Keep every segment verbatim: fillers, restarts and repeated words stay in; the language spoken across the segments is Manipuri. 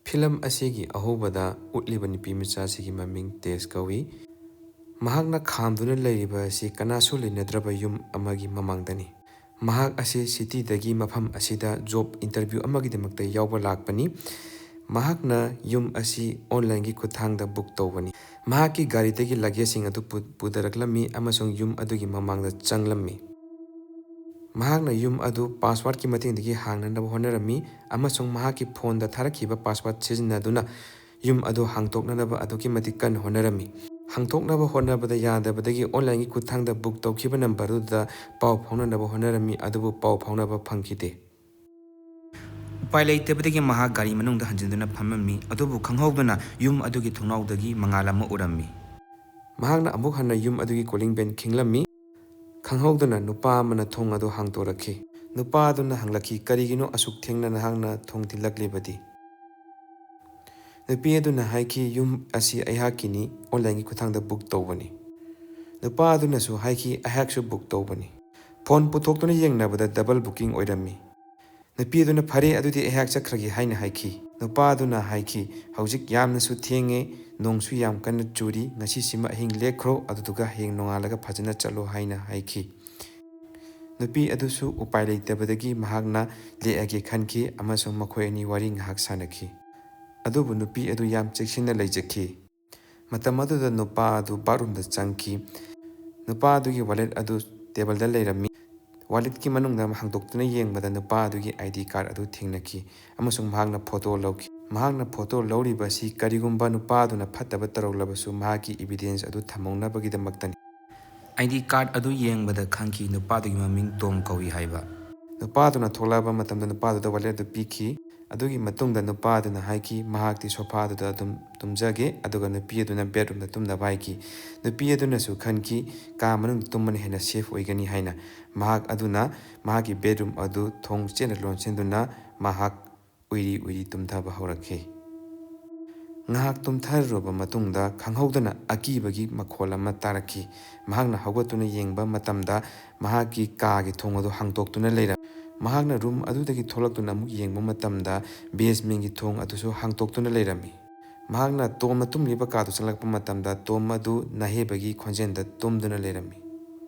ꯐꯤꯂꯝ ꯑꯁꯤꯒꯤ ꯑꯍꯧꯕꯗ ꯎꯠꯂꯤꯕ ꯅꯨꯄꯤ ꯃꯆꯥꯁꯤꯒꯤ ꯃꯃꯤꯡ ꯇꯦꯁ ꯀꯧꯏ꯫ ꯃꯍꯥꯛꯅ ꯈꯥꯝꯗꯨꯅ ꯂꯩꯔꯤꯕ ꯑꯁꯤ ꯀꯅꯥꯁꯨ ꯂꯩꯅꯗ꯭ꯔꯕ ꯌꯨꯝ ꯑꯃꯒꯤ ꯃꯃꯥꯡꯗꯅꯤ꯫ ꯃꯍꯥꯛ ꯑꯁꯤ ꯁꯤꯇꯤꯗꯒꯤ ꯃꯐꯝ ꯑꯁꯤꯗ ꯖꯣꯕ ꯏꯟꯇꯔꯚ꯭ꯌꯨ ꯑꯃꯒꯤꯗꯃꯛꯇ ꯌꯥꯎꯕ ꯂꯥꯛꯄꯅꯤ꯫ ꯃꯍꯥꯛꯅ ꯌꯨꯝ ꯑꯁꯤ ꯑꯣꯟꯂꯥꯏꯟꯒꯤ ꯈꯨꯠꯊꯥꯡꯗ ꯕꯨꯛ ꯇꯧꯕꯅꯤ꯫ ꯃꯍꯥꯛꯀꯤ ꯒꯥꯔꯤꯗꯒꯤ ꯂꯒꯦꯖꯁꯤꯡ ꯑꯗꯨ ꯄꯨ-, ꯄꯨꯊꯔꯛꯂꯝꯃꯤ ꯑꯃꯁꯨꯡ ꯌꯨꯝ ꯑꯗꯨꯒꯤ ꯃꯃꯥꯡꯗ ꯆꯪꯂꯝꯃꯤ꯫ ꯃꯍꯥꯛꯅ ꯌꯨꯝ ꯑꯗꯨ ꯄꯥꯁꯋꯥꯔꯗꯀꯤ ꯃꯇꯦꯡꯗꯒꯤ ꯍꯥꯡꯅꯅꯕ ꯍꯣꯠꯅꯔꯝꯃꯤ ꯑꯃꯁꯨꯡ ꯃꯍꯥꯛꯀꯤ ꯐꯣꯟꯗ ꯊꯥꯔꯛꯈꯤꯕ ꯄꯥꯁꯋꯥꯔꯗ ꯁꯤꯖꯤꯟꯅꯗꯨꯅ ꯌꯨꯝ ꯑꯗꯨ ꯍꯥꯡꯗꯣꯛꯅꯅꯕ ꯑꯗꯨꯛꯀꯤ ꯃꯇꯤꯛ ꯀꯟꯅ ꯍꯣꯠꯅꯔꯝꯃꯤ꯫ ꯍꯥꯡꯗꯣꯛꯅꯕ ꯍꯣꯠꯅꯕꯗ ꯌꯥꯗꯕꯗꯒꯤ ꯑꯣꯟꯂꯥꯏꯟꯒꯤ ꯈꯨꯠꯊꯥꯡꯗ ꯕꯨꯛ ꯇꯧꯈꯤꯕ ꯅꯝꯕꯔ ꯑꯗꯨꯗ ꯄꯥꯎ ꯐꯥꯎꯅꯅꯕ ꯍꯣꯠꯅꯔꯝꯃꯤ, ꯑꯗꯨꯕꯨ ꯄꯥꯎ ꯐꯥꯎꯅꯕ ꯐꯪꯈꯤꯗꯦ꯫ ꯎꯄꯥꯏ ꯂꯩꯇꯕꯗꯒꯤ ꯃꯍꯥꯛ ꯒꯥꯔꯤ ꯃꯅꯨꯡꯗ ꯍꯟꯖꯤꯟꯗꯨꯅ ꯐꯝꯂꯝꯃꯤ, ꯑꯗꯨꯕꯨ ꯈꯪꯍꯧꯗꯅ ꯌꯨꯝ ꯑꯗꯨꯒꯤ ꯊꯣꯡꯅꯥꯎꯗꯒꯤ ꯃꯉꯥꯜ ꯑꯃ ꯎꯔꯝꯃꯤ꯫ ꯃꯍꯥꯛꯅ ꯑꯃꯨꯛ ꯍꯟꯅ ꯌꯨꯝ ꯑꯗꯨꯒꯤ ꯀꯣꯂꯤꯡ ꯕꯦꯜ ꯈꯤꯡꯂꯝꯃꯤ꯫ ꯈꯪꯍꯧꯗꯅ ꯅꯨꯄꯥ ꯑꯃꯅ ꯊꯣꯡ ꯑꯗꯨ ꯍꯥꯡꯗꯣꯔꯛꯈꯤ꯫ ꯅꯨꯄꯥ ꯑꯗꯨꯅ ꯍꯪꯂꯛꯈꯤ, "ꯀꯔꯤꯒꯤꯅꯣ ꯑꯁꯨꯛ ꯊꯦꯡꯅ ꯅꯍꯥꯛꯅ ꯊꯣꯡ ꯊꯤꯜꯂꯛꯂꯤꯕꯗꯤ?" ꯅꯨꯄꯤ ꯑꯗꯨꯅ ꯍꯥꯏꯈꯤ, "ꯌꯨꯝ ꯑꯁꯤ ꯑꯩꯍꯥꯛꯀꯤꯅꯤ, ꯑꯣꯟꯂꯥꯏꯟꯒꯤ ꯈꯨꯠꯊꯥꯡꯗ ꯕꯨꯛ ꯇꯧꯕꯅꯤ꯫" ꯅꯨꯄꯥ ꯑꯗꯨꯅꯁꯨ ꯍꯥꯏꯈꯤ, "ꯑꯩꯍꯥꯛꯁꯨ ꯕꯨꯛ ꯇꯧꯕꯅꯤ꯫" ꯐꯣꯟ ꯄꯨꯊꯣꯛꯇꯨꯅ ꯌꯦꯡꯅꯕꯗ ꯗꯕꯜ ꯕꯨꯀꯤꯡ ꯑꯣꯏꯔꯝꯃꯤ꯫ ꯅꯨꯄꯤ ꯑꯗꯨꯅ, "ꯐꯔꯦ, ꯑꯗꯨꯗꯤ ꯑꯩꯍꯥꯛ ꯆꯠꯈ꯭ꯔꯒꯦ," ꯍꯥꯏꯅ ꯍꯥꯏꯈꯤ꯫ ꯅꯨꯄꯥ ꯑꯗꯨꯅ ꯍꯥꯏꯈꯤ, "ꯍꯧꯖꯤꯛ ꯌꯥꯝꯅꯁꯨ ꯊꯦꯡꯉꯦ, ꯅꯣꯡꯁꯨ ꯌꯥꯝ ꯀꯟꯅ ꯆꯨꯔꯤ, ꯉꯁꯤꯁꯤꯃ ꯑꯍꯤꯡ ꯂꯦꯛꯈ꯭ꯔꯣ, ꯑꯗꯨꯗꯨꯒ ꯍꯌꯦꯡ ꯅꯣꯡꯉꯥꯜꯂꯒ ꯐꯖꯅ ꯆꯠꯂꯣ," ꯍꯥꯏꯅ ꯍꯥꯏꯈꯤ꯫ ꯅꯨꯄꯤ ꯑꯗꯨꯁꯨ ꯎꯄꯥꯏ ꯂꯩꯇꯕꯗꯒꯤ ꯃꯍꯥꯛꯅ ꯂꯦꯛꯑꯒꯦ ꯈꯟꯈꯤ ꯑꯃꯁꯨꯡ ꯃꯈꯣꯏ ꯑꯅꯤ ꯋꯥꯔꯤ ꯉꯥꯏꯍꯥꯛ ꯁꯥꯟꯅꯈꯤ꯫ ꯑꯗꯨꯕꯨ ꯅꯨꯄꯤ ꯑꯗꯨ ꯌꯥꯝ ꯆꯦꯛꯁꯤꯟꯅ ꯂꯩꯖꯈꯤ꯫ ꯃꯇꯝ ꯑꯗꯨꯗ ꯅꯨꯄꯥ ꯑꯗꯨ ꯕꯥꯠꯔꯨꯝꯗ ꯆꯪꯈꯤ꯫ ꯅꯨꯄꯥ ꯑꯗꯨꯒꯤ ꯋꯥꯂꯦꯠ ꯑꯗꯨ ꯇꯦꯕꯜꯗ ꯂꯩꯔꯝꯃꯤ꯫ ꯋꯥꯂꯦꯠꯀꯤ ꯃꯅꯨꯡꯗ ꯍꯥꯡꯗꯣꯛꯇꯨꯅ ꯌꯦꯡꯕꯗ ꯅꯨꯄꯥ ꯑꯗꯨꯒꯤ ꯑꯥꯏ ꯗꯤ ꯀꯥꯔꯗ ꯑꯗꯨ ꯊꯦꯡꯅꯈꯤ ꯑꯃꯁꯨꯡ ꯃꯍꯥꯛꯅ ꯐꯣꯇꯣ ꯂꯧꯈꯤ꯫ ꯃꯍꯥꯛꯅ ꯐꯣꯇꯣ ꯂꯧꯔꯤꯕ ꯑꯁꯤ ꯀꯔꯤꯒꯨꯝꯕ ꯅꯨꯄꯥ ꯑꯗꯨꯅ ꯐꯠꯇꯕ ꯇꯧꯔꯛꯂꯕꯁꯨ ꯃꯍꯥꯛꯀꯤ ꯏꯕꯤꯗꯦꯟꯁ ꯑꯗꯨ ꯊꯝꯍꯧꯅꯕꯒꯤꯗꯃꯛꯇꯅꯤ꯫ ꯑꯥꯏ ꯗꯤ ꯀꯥꯔꯗ ꯑꯗꯨ ꯌꯦꯡꯕꯗ ꯈꯪꯈꯤ ꯅꯨꯄꯥꯗꯨꯒꯤ ꯃꯃꯤꯡ ꯇꯣꯝ ꯀꯧꯏ ꯍꯥꯏꯕ꯫ ꯅꯨꯄꯥꯗꯨꯅ ꯊꯣꯛꯂꯛꯑꯕ ꯃꯇꯝꯗ ꯅꯨꯄꯥꯗꯨꯗ ꯋꯥꯂꯦꯠ ꯑꯗꯨ ꯄꯤꯈꯤ꯫ ꯑꯗꯨꯒꯤ ꯃꯇꯨꯡꯗ ꯅꯨꯄꯥꯗꯨꯅ ꯍꯥꯏꯈꯤ ꯃꯍꯥꯛꯇꯤ ꯁꯣꯐꯥꯗꯨꯗ ꯑꯗꯨꯝ ꯇꯨꯝꯖꯒꯦ, ꯑꯗꯨꯒ ꯅꯨꯄꯤ ꯑꯗꯨꯅ ꯕꯦꯗꯔꯨꯝꯗ ꯇꯨꯝꯅꯕ ꯍꯥꯏꯈꯤ꯫ ꯅꯨꯄꯤ ꯑꯗꯨꯅꯁꯨ ꯈꯟꯈꯤ ꯀꯥ ꯃꯅꯨꯡꯗ ꯇꯨꯝꯕꯅ ꯍꯦꯟꯅ ꯁꯦꯐ ꯑꯣꯏꯒꯅꯤ ꯍꯥꯏꯅ꯫ ꯃꯍꯥꯛ ꯑꯗꯨꯅ ꯃꯍꯥꯛꯀꯤ ꯕꯦꯗꯔꯨꯝ ꯑꯗꯨ ꯊꯣꯡ ꯆꯦꯠꯅ ꯂꯣꯟꯁꯤꯟꯗꯨꯅ ꯃꯍꯥꯛ ꯎꯏꯔꯤ ꯎꯏꯔꯤ ꯇꯨꯝꯊꯕ ꯍꯧꯔꯛꯈꯤ꯫ ꯉꯥꯏꯍꯥꯛ ꯇꯨꯝꯊꯔꯨꯔꯕ ꯃꯇꯨꯡꯗ ꯈꯪꯍꯧꯗꯅ ꯑꯀꯤꯕꯒꯤ ꯃꯈꯣꯜ ꯑꯃ ꯇꯥꯔꯛꯈꯤ꯫ ꯃꯍꯥꯛꯅ ꯍꯧꯒꯠꯇꯨꯅ ꯌꯦꯡꯕ ꯃꯇꯝꯗ ꯃꯍꯥꯛꯀꯤ ꯀꯥꯒꯤ ꯊꯣꯡ ꯑꯗꯨ ꯍꯥꯡꯗꯣꯛꯇꯨꯅ ꯂꯩꯔꯝꯃꯤ꯫ ꯃꯍꯥꯛꯅ ꯔꯨꯝ ꯑꯗꯨꯗꯒꯤ ꯊꯣꯛꯂꯛꯇꯨꯅ ꯑꯃꯨꯛ ꯌꯦꯡꯕ ꯃꯇꯝꯗ ꯕꯦꯁꯃꯦꯟꯒꯤ ꯊꯣꯡ ꯑꯗꯨꯁꯨ ꯍꯥꯡꯇꯣꯛꯇꯨꯅ ꯂꯩꯔꯝꯃꯤ꯫ ꯃꯍꯥꯛꯅ ꯇꯣꯝꯅ ꯇꯨꯝꯂꯤꯕ ꯀꯥꯗꯨ ꯆꯪꯂꯛꯄ ꯃꯇꯝꯗ ꯇꯣꯝ ꯑꯗꯨ ꯅꯥꯍꯦꯕꯒꯤ ꯈꯣꯟꯖꯦꯜꯗ ꯇꯨꯝꯗꯨꯅ ꯂꯩꯔꯝꯃꯤ꯫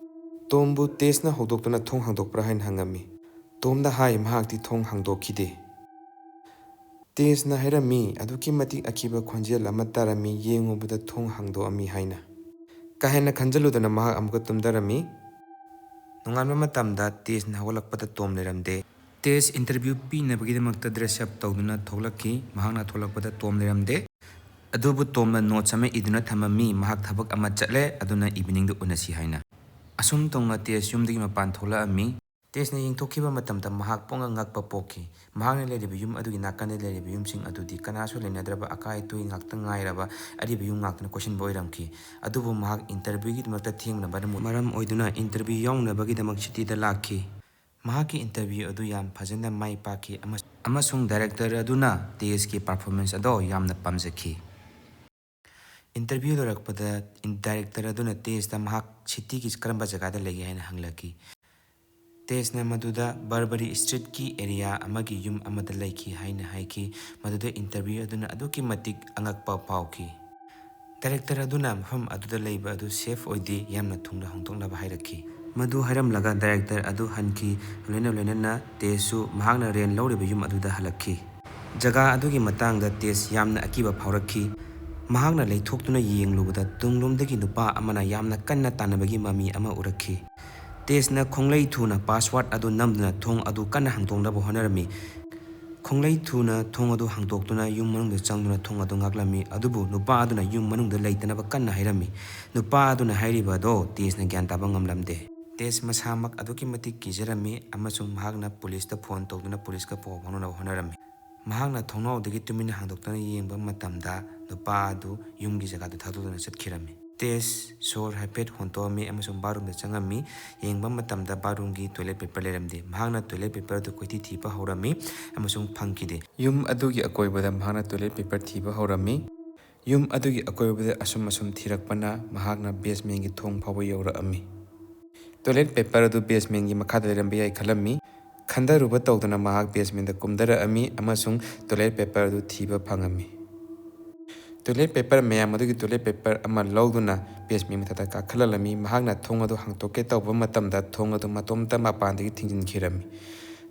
ꯇꯣꯝꯕꯨ ꯇꯦꯁꯅ ꯍꯧꯗꯣꯛꯇꯨꯅ ꯊꯣꯡ ꯍꯥꯡꯗꯣꯛꯄ꯭ꯔꯥ ꯍꯥꯏꯅ ꯍꯪꯉꯝꯃꯤ꯫ ꯇꯣꯝꯗ ꯍꯥꯏ, ꯃꯍꯥꯛꯇꯤ ꯊꯣꯡ ꯍꯥꯡꯗꯣꯛꯈꯤꯗꯦ꯫ ꯇꯦꯁꯅ ꯍꯥꯏꯔꯝꯃꯤ, ꯑꯗꯨꯛꯀꯤ ꯃꯇꯤꯛ ꯑꯀꯤꯕ ꯈꯣꯟꯖꯦꯜ ꯑꯃ ꯇꯥꯔꯝꯃꯤ, ꯌꯦꯡꯉꯨꯕꯗ ꯊꯣꯡ ꯍꯥꯡꯗꯣꯛꯑꯝꯃꯤ ꯍꯥꯏꯅ꯫ ꯀꯥ ꯍꯦꯟꯅ ꯈꯟꯖꯤꯜꯂꯨꯗꯅ ꯃꯍꯥꯛ ꯑꯃꯨꯛꯀ ꯇꯨꯝꯊꯔꯝꯃꯤ꯫ ꯅꯣꯡꯉꯥꯟꯕ ꯃꯇꯝꯗ ꯇꯦꯁꯅ ꯍꯧꯒꯠꯂꯛꯄꯗ ꯇꯣꯝ ꯂꯩꯔꯝꯗꯦ꯫ ꯇꯦꯁ ꯏꯟꯇꯔꯚ꯭ꯌꯨ ꯄꯤꯅꯕꯒꯤꯗꯃꯛꯇ ꯗ꯭ꯔꯦꯁ ꯑꯞ ꯇꯧꯗꯨꯅ ꯊꯣꯛꯂꯛꯈꯤ꯫ ꯃꯍꯥꯛꯅ ꯊꯣꯛꯂꯛꯄꯗ ꯇꯣꯝ ꯂꯩꯔꯝꯗꯦ꯫ ꯑꯗꯨꯕꯨ ꯇꯣꯝꯅ ꯅꯣꯠꯁ ꯑꯃ ꯏꯗꯨꯅ ꯊꯝꯃꯝꯃꯤ꯫ ꯃꯍꯥꯛ ꯊꯕꯛ ꯑꯃ ꯆꯠꯂꯦ, ꯑꯗꯨꯅ ꯏꯚꯤꯅꯤꯡꯗ ꯎꯅꯁꯤ ꯍꯥꯏꯅ꯫ ꯑꯁꯨꯝ ꯇꯧꯅ ꯇꯦꯁ ꯌꯨꯝꯗꯒꯤ ꯃꯄꯥꯟ ꯊꯣꯛꯂꯛꯑꯝꯃꯤ꯫ ꯇꯦꯁꯅ ꯌꯦꯡꯊꯣꯛꯈꯤꯕ ꯃꯇꯝꯗ ꯃꯍꯥꯛ ꯄꯨꯡꯉꯛ ꯉꯛꯄ ꯄꯣꯛꯈꯤ꯫ ꯃꯍꯥꯛꯅ ꯂꯩꯔꯤꯕ ꯌꯨꯝ ꯑꯗꯨꯒꯤ ꯅꯥꯀꯟꯗ ꯂꯩꯔꯤꯕ ꯌꯨꯝꯁꯤꯡ ꯑꯗꯨꯗꯤ ꯀꯅꯥꯁꯨ ꯂꯩꯅꯗ꯭ꯔꯕ ꯑꯀꯥꯏ ꯑꯇꯣꯏ ꯉꯥꯛꯇ ꯉꯥꯏꯔꯕ ꯑꯔꯤꯕ ꯌꯨꯝ ꯉꯥꯛꯇꯅ ꯀꯣꯏꯁꯤꯟꯕ ꯑꯣꯏꯔꯝꯈꯤ꯫ ꯑꯗꯨꯕꯨ ꯃꯍꯥꯛ ꯏꯟꯇꯔꯚ꯭ꯌꯨꯒꯤꯗꯃꯛꯇ ꯊꯦꯡꯅ ꯃꯔꯝ ꯃꯔꯝ ꯑꯣꯏꯗꯨꯅ ꯏꯟꯇꯔꯚ꯭ꯌꯨ ꯌꯥꯎꯅꯕꯒꯤꯗꯃꯛ ꯁꯤꯇꯤꯗ ꯂꯥꯛꯈꯤ꯫ ꯃꯍꯥꯛꯀꯤ ꯏꯟꯇꯔꯚ꯭ꯌꯨ ꯑꯗꯨ ꯌꯥꯝ ꯐꯖꯅ ꯃꯥꯏ ꯄꯥꯛꯈꯤ ꯑꯃ-, ꯑꯃꯁꯨꯡ ꯗꯥꯏꯔꯦꯛꯇꯔ ꯑꯗꯨꯅ ꯇꯦꯁꯀꯤ ꯄꯔꯐꯣꯔꯃꯦꯟꯁ ꯑꯗꯣ ꯌꯥꯝꯅ ꯄꯥꯝꯖꯈꯤ꯫ ꯏꯟꯇꯔꯚ꯭ꯌꯨ ꯂꯣꯏꯔꯛꯄꯗ ꯏꯟ-, ꯗꯥꯏꯔꯦꯛꯇꯔ ꯑꯗꯨꯅ ꯇꯦꯁꯇ ꯃꯍꯥꯛ ꯁꯤꯇꯤꯒꯤ ꯀꯔꯝꯕ ꯖꯒꯥꯗ ꯂꯩꯒꯦ ꯍꯥꯏꯅ ꯍꯪꯂꯛꯈꯤ꯫ ꯇꯦꯁꯅ ꯃꯗꯨꯗ ꯕꯔꯕꯔꯤ ꯁ꯭ꯇ꯭ꯔꯤꯠꯀꯤ ꯑꯦꯔꯤꯌꯥ ꯑꯃꯒꯤ ꯌꯨꯝ ꯑꯃꯗ ꯂꯩꯈꯤ ꯍꯥꯏꯅ ꯍꯥꯏꯈꯤ꯫ ꯃꯗꯨꯗ ꯏꯟꯇꯔꯚ꯭ꯌꯨ ꯑꯗꯨꯅ ꯑꯗꯨꯛꯀꯤ ꯃꯇꯤꯛ ꯑꯉꯛꯄ ꯐꯥꯎꯈꯤ꯫ ꯗꯥꯏꯔꯦꯛꯇꯔ ꯑꯗꯨꯅ ꯃꯐꯝ ꯑꯗꯨꯗ ꯂꯩꯕ ꯑꯗꯨ ꯁꯦꯐ ꯑꯣꯏꯗꯦ, ꯌꯥꯝꯅ ꯊꯨꯅ ꯍꯣꯡꯗꯣꯛꯅꯕ ꯍꯥꯏꯔꯛꯈꯤ꯫ ꯃꯗꯨ ꯍꯥꯏꯔꯝꯂꯒ ꯗꯥꯏꯔꯦꯛꯇꯔ ꯑꯗꯨ ꯍꯟꯈꯤ꯫ ꯂꯣꯏꯅ ꯂꯣꯏꯅꯅ ꯇꯦꯁꯁꯨ ꯃꯍꯥꯛꯅ ꯔꯦꯟ ꯂꯧꯔꯤꯕ ꯌꯨꯝ ꯑꯗꯨꯗ ꯍꯜꯂꯛꯈꯤ꯫ ꯖꯒꯥ ꯑꯗꯨꯒꯤ ꯃꯇꯥꯡꯗ ꯇꯦꯁ ꯌꯥꯝꯅ ꯑꯀꯤꯕ ꯐꯥꯎꯔꯛꯈꯤ꯫ ꯃꯍꯥꯛꯅ ꯂꯩꯊꯣꯛꯇꯨꯅ ꯌꯦꯡꯂꯨꯕꯗ ꯇꯨꯡꯂꯣꯝꯗꯒꯤ ꯅꯨꯄꯥ ꯑꯃꯅ ꯌꯥꯝꯅ ꯀꯟꯅ ꯇꯥꯟꯅꯕꯒꯤ ꯃꯃꯤ ꯑꯃ ꯎꯔꯛꯈꯤ꯫ ꯇꯦꯁꯅ ꯈꯣꯡꯂꯩ ꯊꯨꯅ ꯄꯥꯁꯋꯥꯔꯗ ꯑꯗꯨ ꯅꯝꯗꯨꯅ ꯊꯣꯡ ꯑꯗꯨ ꯀꯟꯅ ꯍꯥꯡꯗꯣꯛꯅꯕ ꯍꯣꯠꯅꯔꯝꯃꯤ꯫ ꯈꯣꯡꯂꯩ ꯊꯨꯅ ꯊꯣꯡ ꯑꯗꯨ ꯍꯥꯡꯗꯣꯛꯇꯨꯅ ꯌꯨꯝ ꯃꯅꯨꯡꯗ ꯆꯪꯗꯨꯅ ꯊꯣꯡ ꯑꯗꯨ ꯉꯥꯛꯂꯝꯃꯤ, ꯑꯗꯨꯕꯨ ꯅꯨꯄꯥ ꯑꯗꯨꯅ ꯌꯨꯝ ꯃꯅꯨꯡꯗ ꯂꯩꯇꯅꯕ ꯀꯟꯅ ꯍꯥꯏꯔꯝꯃꯤ꯫ ꯅꯨꯄꯥ ꯑꯗꯨꯅ ꯍꯥꯏꯔꯤꯕ ꯑꯗꯣ ꯇꯦꯁꯅ ꯒ꯭ꯌꯥꯟ ꯇꯥꯕ ꯉꯝꯂꯝꯗꯦ꯫ ꯇꯦꯁ ꯃꯁꯥꯃꯛ ꯑꯗꯨꯛꯀꯤ ꯃꯇꯤꯛ ꯀꯤꯖꯔꯝꯃꯤ ꯑꯃꯁꯨꯡ ꯃꯍꯥꯛꯅ ꯄꯨꯂꯤꯁꯇ ꯐꯣꯟ ꯇꯧꯗꯨꯅ ꯄꯨꯂꯤꯁꯀ ꯄꯥꯎ ꯐꯥꯎꯅꯅꯕ ꯍꯣꯠꯅꯔꯝꯃꯤ꯫ ꯃꯍꯥꯛꯅ ꯊꯣꯡꯅꯥꯎꯗꯒꯤ ꯇꯨꯃꯤꯟꯅ ꯍꯥꯡꯗꯣꯛꯇꯨꯅ ꯌꯦꯡꯕ ꯃꯇꯝꯗ ꯅꯨꯄꯥ ꯑꯗꯨ ꯌꯨꯝꯒꯤ ꯖꯒꯥꯗꯨ ꯊꯥꯗꯣꯛꯇꯨꯅ ꯆꯠꯈꯤꯔꯝꯃꯤ꯫ ꯇꯦꯁ ꯁꯣꯔ ꯍꯥꯏꯐꯦꯠ ꯍꯣꯟꯇꯣꯛꯑꯝꯃꯤ ꯑꯃꯁꯨꯡ ꯕꯥꯠꯔꯨꯝꯗ ꯆꯪꯉꯝꯃꯤ꯫ ꯌꯦꯡꯕ ꯃꯇꯝꯗ ꯕꯥꯠꯔꯨꯝꯒꯤ ꯇꯣꯏꯂꯦꯠ ꯄꯦꯄꯔ ꯂꯩꯔꯝꯗꯦ꯫ ꯃꯍꯥꯛꯅ ꯇꯣꯏꯂꯦꯠ ꯄꯦꯄꯔ ꯑꯗꯨ ꯀꯣꯏꯊꯤ ꯊꯤꯕ ꯍꯧꯔꯝꯃꯤ ꯑꯃꯁꯨꯡ ꯐꯪꯈꯤꯗꯦ꯫ ꯌꯨꯝ ꯑꯗꯨꯒꯤ ꯑꯀꯣꯏꯕꯗ ꯃꯍꯥꯛꯅ ꯇꯣꯏꯂꯦꯠ ꯄꯦꯄꯔ ꯊꯤꯕ ꯍꯧꯔꯝꯃꯤ꯫ ꯌꯨꯝ ꯑꯗꯨꯒꯤ ꯑꯀꯣꯏꯕꯗ ꯑꯁꯨꯝ ꯑꯁꯨꯝ ꯊꯤꯔꯛꯄꯅ ꯃꯍꯥꯛꯅ ꯕꯦꯁꯃꯦꯟꯒꯤ ꯊꯣꯡ ꯐꯥꯎꯕ ꯌꯧꯔꯛꯑꯝꯃꯤ꯫ ꯇꯣꯏꯂꯦꯠ ꯄꯦꯄꯔ ꯑꯗꯨ ꯕꯦꯁꯃꯦꯟꯒꯤ ꯃꯈꯥꯗ ꯂꯩꯔꯝꯕ ꯌꯥꯏ ꯈꯜꯂꯝꯃꯤ꯫ ꯈꯟꯊꯔꯨꯕ ꯇꯧꯗꯅ ꯃꯍꯥꯛ ꯕꯦꯁꯃꯦꯟꯗ ꯀꯨꯝꯊꯔꯛꯑꯝꯃꯤ ꯑꯃꯁꯨꯡ ꯇꯣꯏꯂꯦꯠ ꯄꯦꯄꯔ ꯑꯗꯨ ꯊꯤꯕ ꯐꯪꯉꯝꯃꯤ꯫ ꯇꯣꯏꯂꯦꯠ ꯄꯦꯄꯔ ꯃꯌꯥꯝ ꯑꯗꯨꯒꯤ ꯇꯣꯏꯂꯦꯠ ꯄꯦꯄꯔ ꯑꯃ ꯂꯧꯗꯨꯅ ꯕꯦꯁꯃꯦꯟ ꯃꯊꯛꯇ ꯀꯥꯈꯠꯂꯛꯂꯝꯃꯤ꯫ ꯃꯍꯥꯛꯅ ꯊꯣꯡ ꯑꯗꯨ ꯍꯥꯡꯇꯣꯛꯀꯦ ꯇꯧꯕ ꯃꯇꯝꯗ ꯊꯣꯡ ꯑꯗꯨ ꯃꯇꯣꯝꯇ ꯃꯄꯥꯟꯗꯒꯤ ꯊꯤꯡꯖꯤꯟꯈꯤꯔꯝꯃꯤ꯫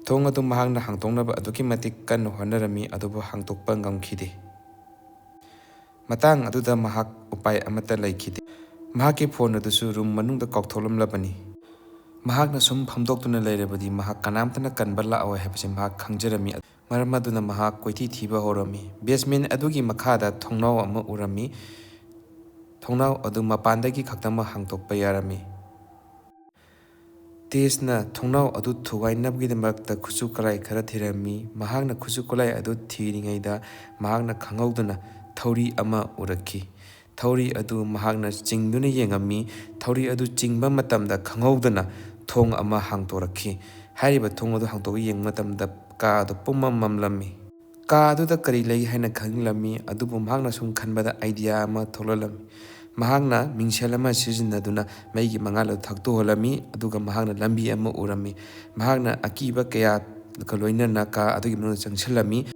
ꯊꯣꯡ ꯑꯗꯨ ꯃꯍꯥꯛꯅ ꯍꯥꯡꯇꯣꯛꯅꯕ ꯑꯗꯨꯛꯀꯤ ꯃꯇꯤꯛ ꯀꯟꯅ ꯍꯣꯠꯅꯔꯝꯃꯤ, ꯑꯗꯨꯕꯨ ꯍꯥꯡꯇꯣꯛꯄ ꯉꯝꯈꯤꯗꯦ꯫ ꯃꯇꯥꯡ ꯑꯗꯨꯗ ꯃꯍꯥꯛ ꯎꯄꯥꯏ ꯑꯃꯠꯇ ꯂꯩꯈꯤꯗꯦ꯫ ꯃꯍꯥꯛꯀꯤ ꯐꯣꯟ ꯑꯗꯨꯁꯨ ꯔꯨꯝ ꯃꯅꯨꯡꯗ ꯀꯥꯎꯊꯣꯛꯂꯝꯂꯕꯅꯤ꯫ ꯃꯍꯥꯛꯅ ꯁꯨꯝ ꯐꯝꯗꯣꯛꯇꯨꯅ ꯂꯩꯔꯕꯗꯤ ꯃꯍꯥꯛ ꯀꯅꯥꯝꯇꯅ ꯀꯟꯕ ꯂꯥꯛꯑꯣꯏ ꯍꯥꯏꯕꯁꯤ ꯃꯍꯥꯛ ꯈꯪꯖꯔꯝꯃꯤ꯫ ꯃꯔꯝ ꯑꯗꯨꯅ ꯃꯍꯥꯛ ꯀꯣꯏꯊꯤ ꯊꯤꯕ ꯍꯧꯔꯝꯃꯤ꯫ ꯕꯦꯁꯃꯦꯟ ꯑꯗꯨꯒꯤ ꯃꯈꯥꯗ ꯊꯣꯡꯅꯥꯎ ꯑꯃ ꯎꯔꯝꯃꯤ꯫ ꯊꯣꯡꯅꯥꯎ ꯑꯗꯨ ꯃꯄꯥꯟꯗꯒꯤ ꯈꯛꯇꯃꯛ ꯍꯥꯡꯗꯣꯛꯄ ꯌꯥꯔꯝꯃꯤ꯫ ꯇꯦꯖꯅ ꯊꯣꯡꯅꯥꯎ ꯑꯗꯨ ꯊꯨꯒꯥꯏꯅꯕꯒꯤꯗꯃꯛꯇ ꯈꯨꯠꯁꯨ ꯈꯨꯠꯂꯥꯏ ꯈꯔ ꯊꯤꯔꯝꯃꯤ꯫ ꯃꯍꯥꯛꯅ ꯈꯨꯠꯁꯨ ꯈꯨꯠꯂꯥꯏ ꯑꯗꯨ ꯊꯤꯔꯤꯉꯩꯗ ꯃꯍꯥꯛꯅ ꯈꯪꯍꯧꯗꯅ ꯊꯧꯔꯤ ꯑꯃ ꯎꯔꯛꯈꯤ꯫ ꯊꯧꯔꯤ ꯑꯗꯨ ꯃꯍꯥꯛꯅ ꯆꯤꯡꯗꯨꯅ ꯌꯦꯡꯉꯝꯃꯤ꯫ ꯊꯧꯔꯤ ꯑꯗꯨ ꯆꯤꯡꯕ ꯃꯇꯝꯗ ꯈꯪꯍꯧꯗꯅ ꯊꯣꯡ ꯑꯃ ꯍꯥꯡꯗꯣꯔꯛꯈꯤ꯫ ꯍꯥꯏꯔꯤꯕ ꯊꯣꯡ ꯑꯗꯨ ꯍꯥꯡꯗꯣꯛꯑ ꯌꯦꯡꯕ ꯃꯇꯝꯗ ꯀꯥ ꯑꯗꯨ ꯄꯨꯝꯃꯝ ꯃꯝꯂꯝꯃꯤ꯫ ꯀꯥ ꯑꯗꯨꯗ ꯀꯔꯤ ꯂꯩ ꯍꯥꯏꯅ ꯈꯪꯂꯝꯃꯤ, ꯑꯗꯨꯕꯨ ꯃꯍꯥꯛꯅ ꯁꯨꯝ ꯈꯟꯕꯗ idea ꯑꯃ ꯊꯣꯛꯂꯛꯂꯝꯃꯤ꯫ ꯃꯍꯥꯛꯅ ꯃꯤꯡꯁꯦꯜ ꯑꯃ ꯁꯤꯖꯤꯟꯅꯗꯨꯅ ꯃꯩꯒꯤ ꯃꯉꯥꯜ ꯑꯗꯨ ꯊꯛꯇꯣꯛꯍꯜꯂꯝꯃꯤ, ꯑꯗꯨꯒ ꯃꯍꯥꯛꯅ ꯂꯝꯕꯤ ꯑꯃ ꯎꯔꯝꯃꯤ꯫ ꯃꯍꯥꯛꯅ ꯑꯀꯤꯕ ꯀꯌꯥꯒ ꯂꯣꯏꯅꯅ ꯀꯥ ꯑꯗꯨꯒꯤ ꯃꯅꯨꯡꯗ ꯆꯪꯁꯤꯜꯂꯝꯃꯤ꯫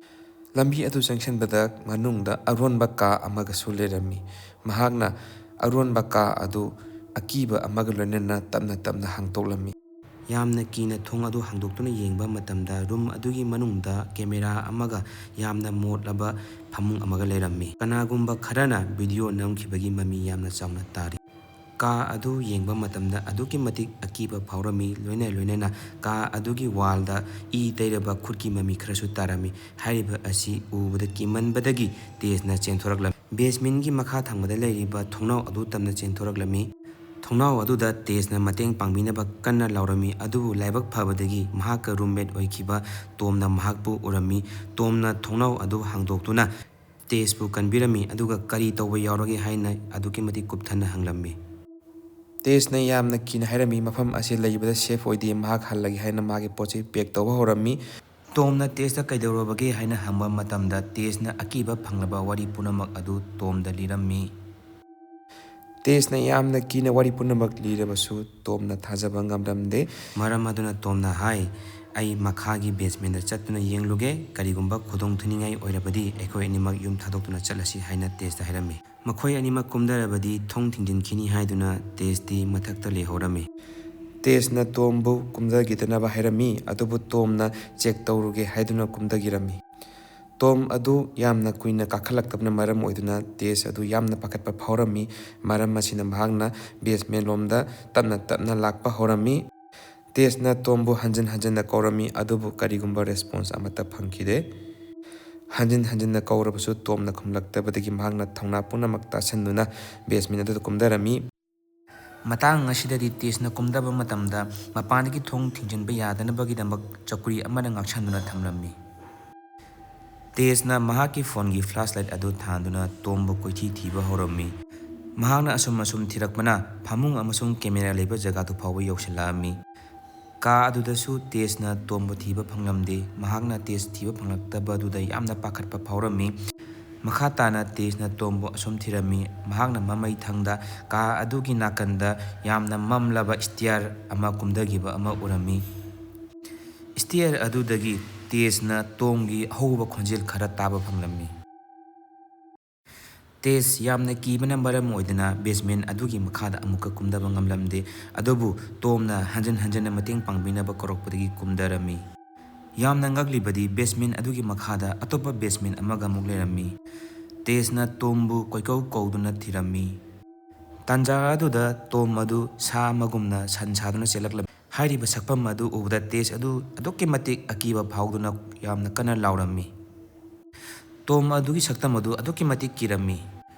ꯂꯝꯕꯤ ꯑꯗꯨ ꯆꯪꯁꯤꯟꯕꯗ ꯃꯅꯨꯡꯗ ꯑꯔꯣꯟꯕ ꯀꯥ ꯑꯃꯒꯁꯨ ꯂꯩꯔꯝꯃꯤ꯫ ꯃꯍꯥꯛꯅ ꯑꯔꯣꯟꯕ ꯀꯥ ꯑꯗꯨ ꯑꯀꯤꯕ ꯑꯃꯒ ꯂꯣꯏꯅꯅ ꯇꯞꯅ ꯇꯞꯅ ꯍꯥꯡꯗꯣꯛꯂꯝꯃꯤ꯫ ꯌꯥꯝꯅ ꯀꯤꯅ ꯊꯣꯡ ꯑꯗꯨ ꯍꯥꯡꯗꯣꯛꯇꯨꯅ ꯌꯦꯡꯕ ꯃꯇꯝꯗ ꯔꯨꯝ ꯑꯗꯨꯒꯤ ꯃꯅꯨꯡꯗ ꯀꯦꯃꯦꯔꯥ ꯑꯃꯒ ꯌꯥꯝꯅ ꯃꯣꯠꯂꯕ ꯐꯃꯨꯡ ꯑꯃꯒ ꯂꯩꯔꯝꯃꯤ꯫ ꯀꯅꯥꯒꯨꯝꯕ ꯈꯔꯅ ꯚꯤꯗꯤꯑꯣ ꯅꯝꯈꯤꯕꯒꯤ ꯃꯃꯤ ꯌꯥꯝꯅ ꯆꯥꯎꯅ ꯇꯥꯔꯤ꯫ ꯀꯥ ꯑꯗꯨ ꯌꯦꯡꯕ ꯃꯇꯝꯗ ꯑꯗꯨꯛꯀꯤ ꯃꯇꯤꯛ ꯑꯀꯤꯕ ꯐꯥꯎꯔꯝꯃꯤ꯫ ꯂꯣꯏꯅ ꯂꯣꯏꯅꯅ ꯀꯥ ꯑꯗꯨꯒꯤ ꯋꯥꯜꯗ ꯏ ꯇꯩꯔꯕ ꯈꯨꯠꯀꯤ ꯃꯃꯤ ꯈꯔꯁꯨ ꯇꯥꯔꯝꯃꯤ꯫ ꯍꯥꯏꯔꯤꯕ ꯑꯁꯤ ꯎꯕꯗ ꯀꯤꯃꯟꯕꯗꯒꯤ ꯇꯦꯖꯅ ꯆꯦꯟꯊꯣꯔꯛꯂꯝꯃꯤ꯫ ꯕꯦꯁꯃꯦꯟꯒꯤ ꯃꯈꯥ ꯊꯪꯕꯗ ꯂꯩꯔꯤꯕ ꯊꯣꯡꯅꯥꯎ ꯑꯗꯨ ꯇꯞꯅ ꯆꯦꯟꯊꯣꯔꯛꯂꯝꯃꯤ꯫ ꯊꯣꯡꯅꯥꯎ ꯑꯗꯨꯗ ꯇꯦꯖꯅ ꯃꯇꯦꯡ ꯄꯥꯡꯕꯤꯅꯕ ꯀꯟꯅ ꯂꯥꯎꯔꯝꯃꯤ, ꯑꯗꯨꯕꯨ ꯂꯥꯏꯕꯛ ꯐꯕꯗꯒꯤ ꯃꯍꯥꯛꯀ ꯔꯨꯝꯃꯦꯠ ꯑꯣꯏꯈꯤꯕ ꯇꯣꯝꯅ ꯃꯍꯥꯛꯄꯨ ꯎꯔꯝꯃꯤ꯫ ꯇꯣꯝꯅ ꯊꯣꯡꯅꯥꯎ ꯑꯗꯨ ꯍꯥꯡꯗꯣꯛꯇꯨꯅ ꯇꯦꯖꯄꯨ ꯀꯟꯕꯤꯔꯝꯃꯤ, ꯑꯗꯨꯒ "ꯀꯔꯤ ꯇꯧꯕ ꯌꯥꯎꯔꯒꯦ?" ꯍꯥꯏꯅ ꯑꯗꯨꯛꯀꯤ ꯃꯇꯤꯛ ꯀꯨꯞꯊꯅ ꯍꯪꯂꯝꯃꯤ꯫ ꯇꯦꯖꯅ ꯌꯥꯝꯅ ꯀꯤꯅ ꯍꯥꯏꯔꯝꯃꯤ, "ꯃꯐꯝ ꯑꯁꯤ ꯂꯩꯕꯗ ꯁꯦꯐ ꯑꯣꯏꯗꯦ, ꯃꯍꯥꯛ ꯍꯜꯂꯒꯦ" ꯍꯥꯏꯅ ꯃꯥꯒꯤ ꯄꯣꯠ ꯆꯩ ꯄꯦꯛ ꯇꯧꯕ ꯍꯧꯔꯝꯃꯤ꯫ ꯇꯣꯝꯅ ꯇꯦꯖꯇ "ꯀꯩꯗꯧꯔꯕꯒꯦ?" ꯍꯥꯏꯅ ꯍꯪꯕ ꯃꯇꯝꯗ ꯇꯦꯖꯅ ꯑꯀꯤꯕ ꯐꯪꯂꯕ ꯋꯥꯔꯤ ꯄꯨꯝꯅꯃꯛ ꯑꯗꯨ ꯇꯣꯝꯗ ꯂꯤꯔꯝꯃꯤ꯫ ꯇꯦꯖꯅ ꯌꯥꯝꯅ ꯀꯤꯅ ꯋꯥꯔꯤ ꯄꯨꯝꯅꯃꯛ ꯂꯤꯔꯕꯁꯨ ꯇꯣꯝꯅ ꯊꯥꯖꯕ ꯉꯝꯂꯝꯗꯦ꯫ ꯃꯔꯝ ꯑꯗꯨꯅ ꯇꯣꯝꯅ ꯍꯥꯏ, "ꯑꯩ ꯃꯈꯥꯒꯤ ꯕꯦꯁꯃꯦꯟꯗ ꯆꯠꯇꯨꯅ ꯌꯦꯡꯂꯨꯒꯦ, ꯀꯔꯤꯒꯨꯝꯕ ꯈꯨꯗꯣꯡ ꯊꯤꯅꯤꯡꯉꯥꯏ ꯑꯣꯏꯔꯕꯗꯤ ꯑꯩꯈꯣꯏ ꯑꯅꯤꯃꯛ ꯌꯨꯝ ꯊꯥꯗꯣꯛꯇꯨꯅ ꯆꯠꯂꯁꯤ" ꯍꯥꯏꯅ ꯇꯦꯖꯇ ꯍꯥꯏꯔꯝꯃꯤ꯫ ꯃꯈꯣꯏ ꯑꯅꯤꯃꯛ ꯀꯨꯝꯊꯔꯕꯗꯤ ꯊꯣꯡ ꯊꯤꯡꯖꯤꯟꯈꯤꯅꯤ ꯍꯥꯏꯗꯨꯅ ꯇꯦꯖꯇꯤ ꯃꯊꯛꯇ ꯂꯩꯍꯧꯔꯝꯃꯤ꯫ ꯇꯦꯖꯅ ꯇꯣꯝꯕꯨ ꯀꯨꯝꯊꯈꯤꯗꯅꯕ ꯍꯥꯏꯔꯝꯃꯤ, ꯑꯗꯨꯕꯨ ꯇꯣꯝꯅ ꯆꯦꯛ ꯇꯧꯔꯨꯒꯦ ꯍꯥꯏꯗꯨꯅ ꯀꯨꯝꯊꯈꯤꯔꯝꯃꯤ꯫ ꯇꯣꯝ ꯑꯗꯨ ꯌꯥꯝꯅ ꯀꯨꯏꯅ ꯀꯥꯈꯠꯂꯛꯇꯕꯅ ꯃꯔꯝ ꯑꯣꯏꯗꯨꯅ ꯇꯦꯖ ꯑꯗꯨ ꯌꯥꯝꯅ ꯄꯥꯈꯠꯄ ꯐꯥꯎꯔꯝꯃꯤ꯫ ꯃꯔꯝ ꯑꯁꯤꯅ ꯃꯍꯥꯛꯅ ꯕꯦꯁꯃꯦꯟ ꯂꯣꯝꯗ ꯇꯞꯅ ꯇꯞꯅ ꯂꯥꯛꯄ ꯍꯧꯔꯝꯃꯤ꯫ ꯇꯦꯖꯅ ꯇꯣꯝꯕꯨ ꯍꯟꯖꯤꯟ ꯍꯟꯖꯤꯟꯅ ꯀꯧꯔꯝꯃꯤ, ꯑꯗꯨꯕꯨ ꯀꯔꯤꯒꯨꯝꯕ ꯔꯦꯁꯄꯣꯟꯁ ꯑꯃꯠꯇ ꯐꯪꯈꯤꯗꯦ꯫ ꯍꯟꯖꯤꯟ ꯍꯟꯖꯤꯟꯅ ꯀꯧꯔꯕꯁꯨ ꯇꯣꯝꯅ ꯈꯨꯝꯂꯛꯇꯕꯗꯒꯤ ꯃꯍꯥꯛꯅ ꯊꯧꯅꯥ ꯄꯨꯝꯅꯃꯛ ꯇꯥꯁꯤꯟꯗꯨꯅ ꯕꯦꯁꯃꯦꯟ ꯑꯗꯨꯗ ꯀꯨꯝꯊꯔꯝꯃꯤ꯫ ꯃꯇꯥꯡ ꯑꯁꯤꯗꯗꯤ ꯇꯦꯖꯅ ꯀꯨꯝꯊꯕ ꯃꯇꯝꯗ ꯃꯄꯥꯟꯗꯒꯤ ꯊꯣꯡ ꯊꯤꯡꯖꯤꯟꯕ ꯌꯥꯗꯅꯕꯒꯤꯗꯃꯛ ꯆꯧꯀ꯭ꯔꯤ ꯑꯃꯅ ꯉꯥꯛꯁꯟꯗꯨꯅ ꯊꯝꯂꯝꯃꯤ꯫ ꯇꯦꯖꯅ ꯃꯍꯥꯛꯀꯤ ꯐꯣꯟꯒꯤ ꯐ꯭ꯂꯥꯁ ꯂꯥꯏꯠ ꯑꯗꯨ ꯊꯥꯟꯗꯨꯅ ꯇꯣꯝꯕꯨ ꯀꯣꯏꯊꯤ ꯊꯤꯕ ꯍꯧꯔꯝꯃꯤ꯫ ꯃꯍꯥꯛꯅ ꯑꯁꯨꯝ ꯑꯁꯨꯝ ꯊꯤꯔꯛꯄꯅ ꯐꯃꯨꯡ ꯑꯃꯁꯨꯡ ꯀꯦꯃꯦꯔꯥ ꯂꯩꯕ ꯖꯒꯥꯗꯨ ꯐꯥꯎꯕ ꯌꯧꯁꯤꯜꯂꯛꯑꯝꯃꯤ꯫ ꯀꯥ ꯑꯗꯨꯗꯁꯨ ꯇꯦꯖꯅ ꯇꯣꯝꯕꯨ ꯊꯤꯕ ꯐꯪꯂꯝꯗꯦ꯫ ꯃꯍꯥꯛꯅ ꯇꯦꯖ ꯊꯤꯕ ꯐꯪꯂꯛꯇꯕ ꯑꯗꯨꯗ ꯌꯥꯝꯅ ꯄꯥꯈꯠꯄ ꯐꯥꯎꯔꯝꯃꯤ꯫ ꯃꯈꯥ ꯇꯥꯅ ꯇꯦꯖꯅ ꯇꯣꯝꯕꯨ ꯑꯁꯨꯝ ꯊꯤꯔꯝꯃꯤ꯫ ꯃꯍꯥꯛꯅ ꯃꯃꯩ ꯊꯪꯗ ꯀꯥ ꯑꯗꯨꯒꯤ ꯅꯥꯀꯟꯗ ꯌꯥꯝꯅ ꯃꯝꯂꯕ ꯁ꯭ꯇꯤꯌꯔ ꯑꯃ ꯀꯨꯝꯊꯈꯤꯕ ꯑꯃ ꯎꯔꯝꯃꯤ꯫ ꯁ꯭ꯇꯤꯌꯔ ꯑꯗꯨꯗꯒꯤ ꯇꯦꯖꯅ ꯇꯣꯝꯒꯤ ꯑꯍꯧꯕ ꯈꯣꯟꯖꯦꯜ ꯈꯔ ꯇꯥꯕ ꯐꯪꯂꯝꯃꯤ꯫ ꯇꯦꯖ ꯌꯥꯝꯅ ꯀꯤꯕꯅ ꯃꯔꯝ ꯑꯣꯏꯗꯨꯅ ꯕꯦꯁꯃꯦꯟ ꯑꯗꯨꯒꯤ ꯃꯈꯥꯗ ꯑꯃꯨꯛꯀ ꯀꯨꯝꯊꯕ ꯉꯝꯂꯝꯗꯦ꯫ ꯑꯗꯨꯕꯨ ꯇꯣꯝꯅ ꯍꯟꯖꯤꯟ ꯍꯟꯖꯤꯟꯅ ꯃꯇꯦꯡ ꯄꯥꯡꯕꯤꯅꯕ ꯀꯧꯔꯛꯄꯗꯒꯤ ꯀꯨꯝꯊꯔꯝꯃꯤ꯫ ꯌꯥꯝꯅ ꯉꯛꯂꯤꯕꯗꯤ ꯕꯦꯁꯃꯦꯟ ꯑꯗꯨꯒꯤ ꯃꯈꯥꯗ ꯑꯇꯣꯞꯄ ꯕꯦꯁꯃꯦꯟ ꯑꯃꯒ ꯑꯃꯨꯛ ꯂꯩꯔꯝꯃꯤ꯫ ꯇꯦꯖꯅ ꯇꯣꯝꯕꯨ ꯀꯣꯏꯀꯧ ꯀꯧꯗꯨꯅ ꯊꯤꯔꯝꯃꯤ꯫ ꯇꯥꯟꯖꯥ ꯑꯗꯨꯗ ꯇꯣꯝ ꯑꯗꯨ ꯁꯥ ꯑꯃꯒꯨꯝꯅ ꯁꯟ ꯁꯥꯗꯨꯅ ꯆꯦꯜꯂꯛꯂꯝꯃꯤ꯫ ꯍꯥꯏꯔꯤꯕ ꯁꯛꯐꯝ ꯑꯗꯨ ꯎꯕꯗ ꯇꯦꯖ ꯑꯗꯨ ꯑꯗꯨꯛꯀꯤ ꯃꯇꯤꯛ ꯑꯀꯤꯕ ꯐꯥꯎꯗꯨꯅ ꯌꯥꯝꯅ ꯀꯟꯅ ꯂꯥꯎꯔꯝꯃꯤ꯫ ꯇꯣꯝ ꯑꯗꯨꯒꯤ ꯁꯛꯇꯝ ꯑꯗꯨ ꯑꯗꯨꯛꯀꯤ ꯃꯇꯤꯛ ꯀꯤꯔꯝꯃꯤ꯫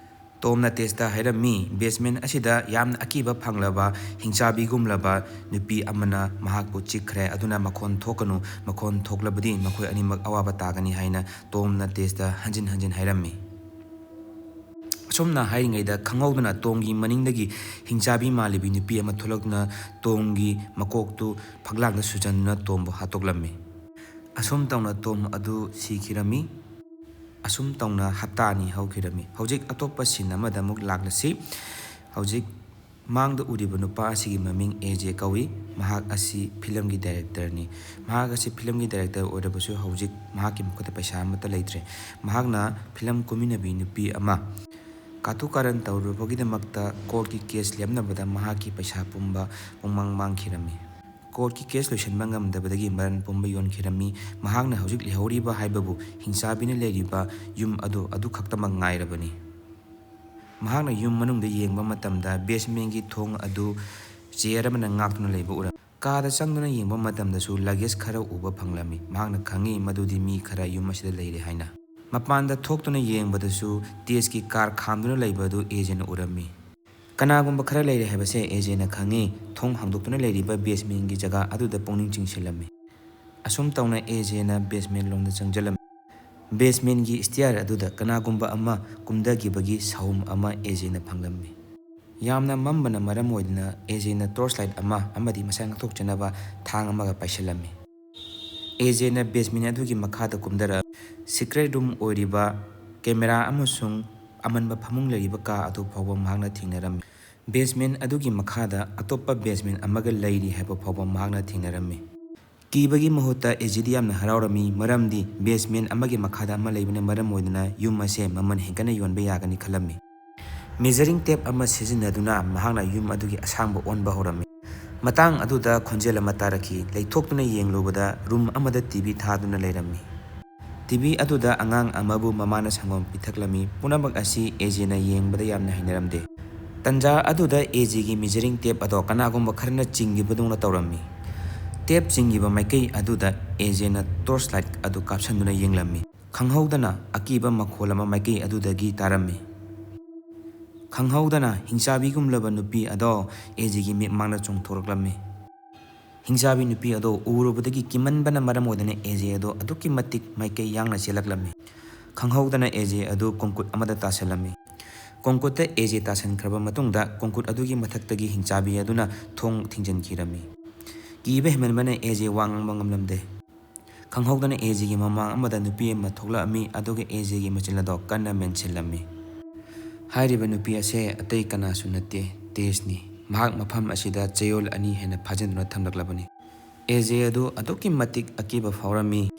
ꯇꯣꯝꯅ ꯇꯦꯖꯇ ꯍꯥꯏꯔꯝꯃꯤ, "ꯕꯦꯁꯃꯦꯟ ꯑꯁꯤꯗ ꯌꯥꯝꯅ ꯑꯀꯤꯕ ꯐꯪꯂꯕ ꯍꯤꯡꯆꯥꯕꯤꯒꯨꯝꯂꯕ ꯅꯨꯄꯤ ꯑꯃꯅ ꯃꯍꯥꯛꯄꯨ ꯆꯤꯛꯈ꯭ꯔꯦ, ꯑꯗꯨꯅ ꯃꯈꯣꯟ ꯊꯣꯛꯀꯅꯨ, ꯃꯈꯣꯟ ꯊꯣꯛꯂꯕꯗꯤ ꯃꯈꯣꯏ ꯑꯅꯤꯃꯛ ꯑꯋꯥꯕ ꯇꯥꯒꯅꯤ" ꯍꯥꯏꯅ ꯇꯣꯝꯅ ꯇꯦꯖꯇ ꯍꯟꯖꯤꯟ ꯍꯟꯖꯤꯟ ꯍꯥꯏꯔꯝꯃꯤ꯫ ꯑꯁꯨꯝꯅ ꯍꯥꯏꯔꯤꯉꯩꯗ ꯈꯪꯍꯧꯗꯅ ꯇꯣꯝꯒꯤ ꯃꯅꯤꯡꯗꯒꯤ ꯍꯤꯡꯆꯥꯕꯤ ꯃꯥꯜꯂꯤꯕꯤ ꯅꯨꯄꯤ ꯑꯃ ꯊꯣꯛꯂꯛꯇꯨꯅ ꯇꯣꯝꯒꯤ ꯃꯀꯣꯛꯇꯨ ꯐꯛꯂꯥꯡꯗ ꯁꯨꯖꯟꯗꯨꯅ ꯇꯣꯝꯕꯨ ꯍꯥꯠꯇꯣꯛꯂꯝꯃꯤ꯫ ꯑꯁꯨꯝ ꯇꯧꯅ ꯇꯣꯝ ꯑꯗꯨ ꯁꯤꯈꯤꯔꯝꯃꯤ꯫ ꯑꯁꯨꯝ ꯇꯧꯅ ꯍꯞꯇꯥ ꯑꯅꯤ ꯍꯧꯈꯤꯔꯝꯃꯤ꯫ ꯍꯧꯖꯤꯛ ꯑꯇꯣꯞꯄ ꯁꯤꯟ ꯑꯃꯗ ꯑꯃꯨꯛ ꯂꯥꯛꯂꯁꯤ꯫ ꯍꯧꯖꯤꯛ ꯃꯥꯡꯗ ꯎꯔꯤꯕ ꯅꯨꯄꯥ ꯑꯁꯤꯒꯤ ꯃꯃꯤꯡ ꯑꯦ ꯖꯦ ꯀꯧꯏ꯫ ꯃꯍꯥꯛ ꯑꯁꯤ ꯐꯤꯂꯝꯒꯤ ꯗꯥꯏꯔꯦꯛꯇꯔꯅꯤ꯫ ꯃꯍꯥꯛ ꯑꯁꯤ ꯐꯤꯂꯝꯒꯤ ꯗꯥꯏꯔꯦꯛꯇꯔ ꯑꯣꯏꯔꯕꯁꯨ ꯍꯧꯖꯤꯛ ꯃꯍꯥꯛꯀꯤ ꯃꯈꯨꯠꯇ ꯄꯩꯁꯥ ꯑꯃꯠꯇ ꯂꯩꯇ꯭ꯔꯦ꯫ ꯃꯍꯥꯛꯅ ꯐꯤꯂꯝ ꯀꯨꯝꯃꯤꯟꯅꯕꯤ ꯅꯨꯄꯤ ꯑꯃ ꯀꯥꯇꯨ ꯀꯥꯔꯟ ꯇꯧꯔꯨꯕꯒꯤꯗꯃꯛꯇ ꯀꯣꯔꯠꯀꯤ ꯀꯦꯁ ꯂꯦꯞꯅꯕꯗ ꯃꯍꯥꯛꯀꯤ ꯄꯩꯁꯥ ꯄꯨꯝꯕ ꯄꯨꯡꯃꯥꯡ ꯃꯥꯡꯈꯤꯔꯝꯃꯤ꯫ ꯀꯣꯔꯠꯀꯤ ꯀꯦꯁ ꯂꯣꯏꯁꯤꯟꯕ ꯉꯝꯗꯕꯗꯒꯤ ꯃꯔꯟ ꯄꯨꯝꯕ ꯌꯣꯟꯈꯤꯔꯝꯃꯤ꯫ ꯃꯍꯥꯛꯅ ꯍꯧꯖꯤꯛ ꯂꯩꯍꯧꯔꯤꯕ ꯍꯥꯏꯕꯕꯨ ꯍꯤꯡꯆꯥꯕꯤꯅ ꯂꯩꯔꯤꯕ ꯌꯨꯝ ꯑꯗꯨ ꯑꯗꯨ ꯈꯛꯇꯃꯛ ꯉꯥꯏꯔꯕꯅꯤ꯫ ꯃꯍꯥꯛꯅ ꯌꯨꯝ ꯃꯅꯨꯡꯗ ꯌꯦꯡꯕ ꯃꯇꯝꯗ ꯕꯦꯁꯃꯦꯟꯒꯤ ꯊꯣꯡ ꯑꯗꯨ ꯆꯦꯌꯔ ꯑꯃꯅ ꯉꯥꯛꯇꯨꯅ ꯂꯩꯕ ꯎꯔꯝꯃꯤ꯫ ꯀꯥꯗ ꯆꯪꯗꯨꯅ ꯌꯦꯡꯕ ꯃꯇꯝꯗꯁꯨ ꯂꯒꯦꯖ ꯈꯔ ꯎꯕ ꯐꯪꯂꯝꯃꯤ꯫ ꯃꯍꯥꯛꯅ ꯈꯪꯏ ꯃꯗꯨꯗꯤ ꯃꯤ ꯈꯔ ꯌꯨꯝ ꯑꯁꯤꯗ ꯂꯩꯔꯦ ꯍꯥꯏꯅ꯫ ꯃꯄꯥꯟꯗ ꯊꯣꯛꯇꯨꯅ ꯌꯦꯡꯕꯗꯁꯨ ꯇꯦꯖꯀꯤ ꯀꯥꯔ ꯈꯥꯝꯗꯨꯅ ꯂꯩꯕ ꯑꯗꯨ ꯑꯦ ꯖꯦꯅ ꯎꯔꯝꯃꯤ꯫ ꯀꯅꯥꯒꯨꯝꯕ ꯈꯔ ꯂꯩꯔꯦ ꯍꯥꯏꯕꯁꯦ ꯑꯦ ꯖꯦꯅ ꯈꯪꯏ꯫ ꯊꯣꯡ ꯍꯥꯡꯗꯣꯛꯇꯨꯅ ꯂꯩꯔꯤꯕ ꯕꯦꯁꯃꯦꯟꯒꯤ ꯖꯒꯥ ꯑꯗꯨꯗ ꯄꯨꯛꯅꯤꯡ ꯆꯤꯡꯁꯤꯜꯂꯝꯃꯤ꯫ ꯑꯁꯨꯝ ꯇꯧꯅ ꯑꯦ ꯖꯦꯅ ꯕꯦꯁꯃꯦꯟ ꯂꯣꯝꯗ ꯆꯪꯁꯤꯜꯂꯝꯃꯤ꯫ ꯕꯦꯁꯃꯦꯟꯒꯤ ꯁ꯭ꯇꯤꯌꯔ ꯑꯗꯨꯗ ꯀꯅꯥꯒꯨꯝꯕ ꯑꯃ ꯀꯨꯝꯊꯈꯤꯕꯒꯤ ꯁꯥꯎꯝ ꯑꯃ ꯑꯦ ꯖꯦꯅ ꯐꯪꯂꯝꯃꯤ꯫ ꯌꯥꯝꯅ ꯃꯝꯕꯅ ꯃꯔꯝ ꯑꯣꯏꯗꯨꯅ ꯑꯦ ꯖꯦꯅ ꯇꯣꯔꯆ ꯂꯥꯏꯠ ꯑꯃ ꯑꯃꯗꯤ ꯃꯁꯥ ꯉꯥꯛꯊꯣꯛꯆꯅꯕ ꯊꯥꯡ ꯑꯃꯒ ꯄꯥꯏꯁꯤꯜꯂꯝꯃꯤ꯫ ꯑꯦ ꯖꯦꯅ ꯕꯦꯁꯃꯦꯟ ꯑꯗꯨꯒꯤ ꯃꯈꯥꯗ ꯀꯨꯝꯊꯔꯛ ꯁꯤꯀ꯭ꯔꯦꯠ ꯔꯨꯝ ꯑꯣꯏꯔꯤꯕ ꯀꯦꯃꯦꯔꯥ ꯑꯃꯁꯨꯡ ꯑꯃꯟꯕ ꯐꯃꯨꯡ ꯂꯩꯔꯤꯕ ꯀꯥ ꯑꯗꯨ ꯐꯥꯎꯕ ꯃꯍꯥꯛꯅ ꯊꯦꯡꯅꯔꯝꯃꯤ꯫ ꯕꯦꯁꯃꯦꯟ ꯑꯗꯨꯒꯤ ꯃꯈꯥꯗ ꯑꯇꯣꯞꯄ ꯕꯦꯁꯃꯦꯟ ꯑꯃꯒ ꯂꯩꯔꯤ ꯍꯥꯏꯕ ꯐꯥꯎꯕ ꯃꯍꯥꯛꯅ ꯊꯦꯡꯅꯔꯝꯃꯤ꯫ ꯀꯤꯕꯒꯤ ꯃꯍꯨꯠꯇ ꯑꯦ ꯖꯦꯗꯤ ꯌꯥꯝꯅ ꯍꯔꯥꯎꯔꯝꯃꯤ, ꯃꯔꯝꯗꯤ ꯕꯦꯁꯃꯦꯟ ꯑꯃꯒꯤ ꯃꯈꯥꯗ ꯑꯃ ꯂꯩꯕꯅ ꯃꯔꯝ ꯑꯣꯏꯗꯨꯅ ꯌꯨꯝ ꯑꯁꯦ ꯃꯃꯜ ꯍꯦꯟꯒꯠꯅ ꯌꯣꯟꯕ ꯌꯥꯒꯅꯤ ꯈꯜꯂꯝꯃꯤ꯫ ꯃꯤꯖꯔꯤꯡ ꯇꯦꯞ ꯑꯃ ꯁꯤꯖꯤꯟꯅꯗꯨꯅ ꯃꯍꯥꯛꯅ ꯌꯨꯝ ꯑꯗꯨꯒꯤ ꯑꯁꯥꯡꯕ ꯑꯣꯟꯕ ꯍꯧꯔꯝꯃꯤ꯫ ꯃꯇꯥꯡ ꯑꯗꯨꯗ ꯈꯣꯟꯖꯦꯜ ꯑꯃ ꯇꯥꯔꯛꯈꯤ꯫ ꯂꯩꯊꯣꯛꯇꯨꯅ ꯌꯦꯡꯂꯨꯕꯗ ꯔꯨꯝ ꯑꯃꯗ ꯇꯤ ꯚꯤ ꯊꯥꯗꯨꯅ ꯂꯩꯔꯝꯃꯤ꯫ ꯇꯤ ꯚꯤ ꯑꯗꯨꯗ ꯑꯉꯥꯡ ꯑꯃꯕꯨ ꯃꯃꯥꯅ ꯁꯪꯒꯣꯝ ꯄꯤꯊꯛꯂꯝꯃꯤ꯫ ꯄꯨꯝꯅꯃꯛ ꯑꯁꯤ ꯑꯦ ꯖꯦꯅ ꯌꯦꯡꯕꯗ ꯌꯥꯝꯅ ꯍꯩꯅꯔꯝꯗꯦ꯫ ꯇꯟꯖꯥ ꯑꯗꯨꯗ ꯑꯦ ꯖꯦꯒꯤ ꯃꯤꯖꯔꯤꯡ ꯇꯦꯞ ꯑꯗꯣ ꯀꯅꯥꯒꯨꯝꯕ ꯈꯔꯅ ꯆꯤꯡꯈꯤꯕꯗꯧꯅ ꯇꯧꯔꯝꯃꯤ꯫ ꯇꯦꯞ ꯆꯤꯡꯈꯤꯕ ꯃꯥꯏꯀꯩ ꯑꯗꯨꯗ ꯑꯦ ꯖꯦꯅ ꯇꯣꯔꯆ ꯂꯥꯏꯠ ꯑꯗꯨ ꯀꯥꯞꯁꯤꯟꯗꯨꯅ ꯌꯦꯡꯂꯝꯃꯤ꯫ ꯈꯪꯍꯧꯗꯅ ꯑꯀꯤꯕ ꯃꯈꯣꯜ ꯑꯃ ꯃꯥꯏꯀꯩ ꯑꯗꯨꯗꯒꯤ ꯇꯥꯔꯝꯃꯤ꯫ ꯈꯪꯍꯧꯗꯅ ꯍꯤꯡꯆꯥꯕꯤꯒꯨꯝꯂꯕ ꯅꯨꯄꯤ ꯑꯗꯣ ꯑꯦ ꯖꯦꯒꯤ ꯃꯤꯠꯃꯥꯡꯗ ꯆꯣꯡꯊꯣꯔꯛꯂꯝꯃꯤ꯫ ꯍꯤꯡꯆꯥꯕꯤ ꯅꯨꯄꯤ ꯑꯗꯣ ꯎꯔꯨꯕꯗꯒꯤ ꯀꯤꯃꯟꯕꯅ ꯃꯔꯝ ꯑꯣꯏꯗꯨꯅ ꯑꯦ ꯖꯦ ꯑꯗꯣ ꯑꯗꯨꯛꯀꯤ ꯃꯇꯤꯛ ꯃꯥꯏꯀꯩ ꯌꯥꯡꯅ ꯆꯦꯜꯂꯛꯂꯝꯃꯤ꯫ ꯈꯪꯍꯧꯗꯅ ꯑꯦ ꯖꯦ ꯑꯗꯨ ꯀꯣꯡꯀꯨꯠ ꯑꯃꯗ ꯇꯥꯁꯤꯜꯂꯝꯃꯤ꯫ ꯀꯣꯡꯀꯨꯠꯇ ꯑꯦ ꯖꯦ ꯇꯥꯁꯤꯟꯈ꯭ꯔꯕ ꯃꯇꯨꯡꯗ ꯀꯣꯡꯀꯨꯠ ꯑꯗꯨꯒꯤ ꯃꯊꯛꯇꯒꯤ ꯍꯤꯡꯆꯥꯕꯤ ꯑꯗꯨꯅ ꯊꯣꯡ ꯊꯤꯡꯖꯤꯟꯈꯤꯔꯝꯃꯤ꯫ ꯀꯤꯕ ꯍꯦꯟꯃꯟꯕꯅ ꯑꯦ ꯖꯦ ꯋꯥ ꯉꯥꯡꯕ ꯉꯝꯂꯝꯗꯦ꯫ ꯈꯪꯍꯧꯗꯅ ꯑꯦ ꯖꯦꯒꯤ ꯃꯃꯥꯡ ꯑꯃꯗ ꯅꯨꯄꯤ ꯑꯃ ꯊꯣꯛꯂꯛꯑꯝꯃꯤ, ꯑꯗꯨꯒ ꯑꯦ ꯖꯦꯒꯤ ꯃꯆꯤꯟ ꯑꯗꯣ ꯀꯟꯅ ꯃꯦꯟꯁꯤꯜꯂꯝꯃꯤ꯫ ꯍꯥꯏꯔꯤꯕ ꯅꯨꯄꯤ ꯑꯁꯦ ꯑꯇꯩ ꯀꯅꯥꯁꯨ ꯅꯠꯇꯦ, ꯇꯦꯖꯅꯤ꯫ ꯃꯍꯥꯛ ꯃꯐꯝ ꯑꯁꯤꯗ ꯆꯌꯣꯜ ꯑꯅꯤ ꯍꯦꯟꯅ ꯐꯥꯖꯤꯟꯗꯨꯅ ꯊꯝꯂꯛꯂꯕꯅꯤ꯫ ꯑꯦꯖꯦ ꯑꯗꯨ ꯑꯗꯨꯛꯀꯤ ꯃꯇꯤꯛ ꯑꯀꯤꯕ ꯐꯥꯎꯔꯝꯃꯤ꯫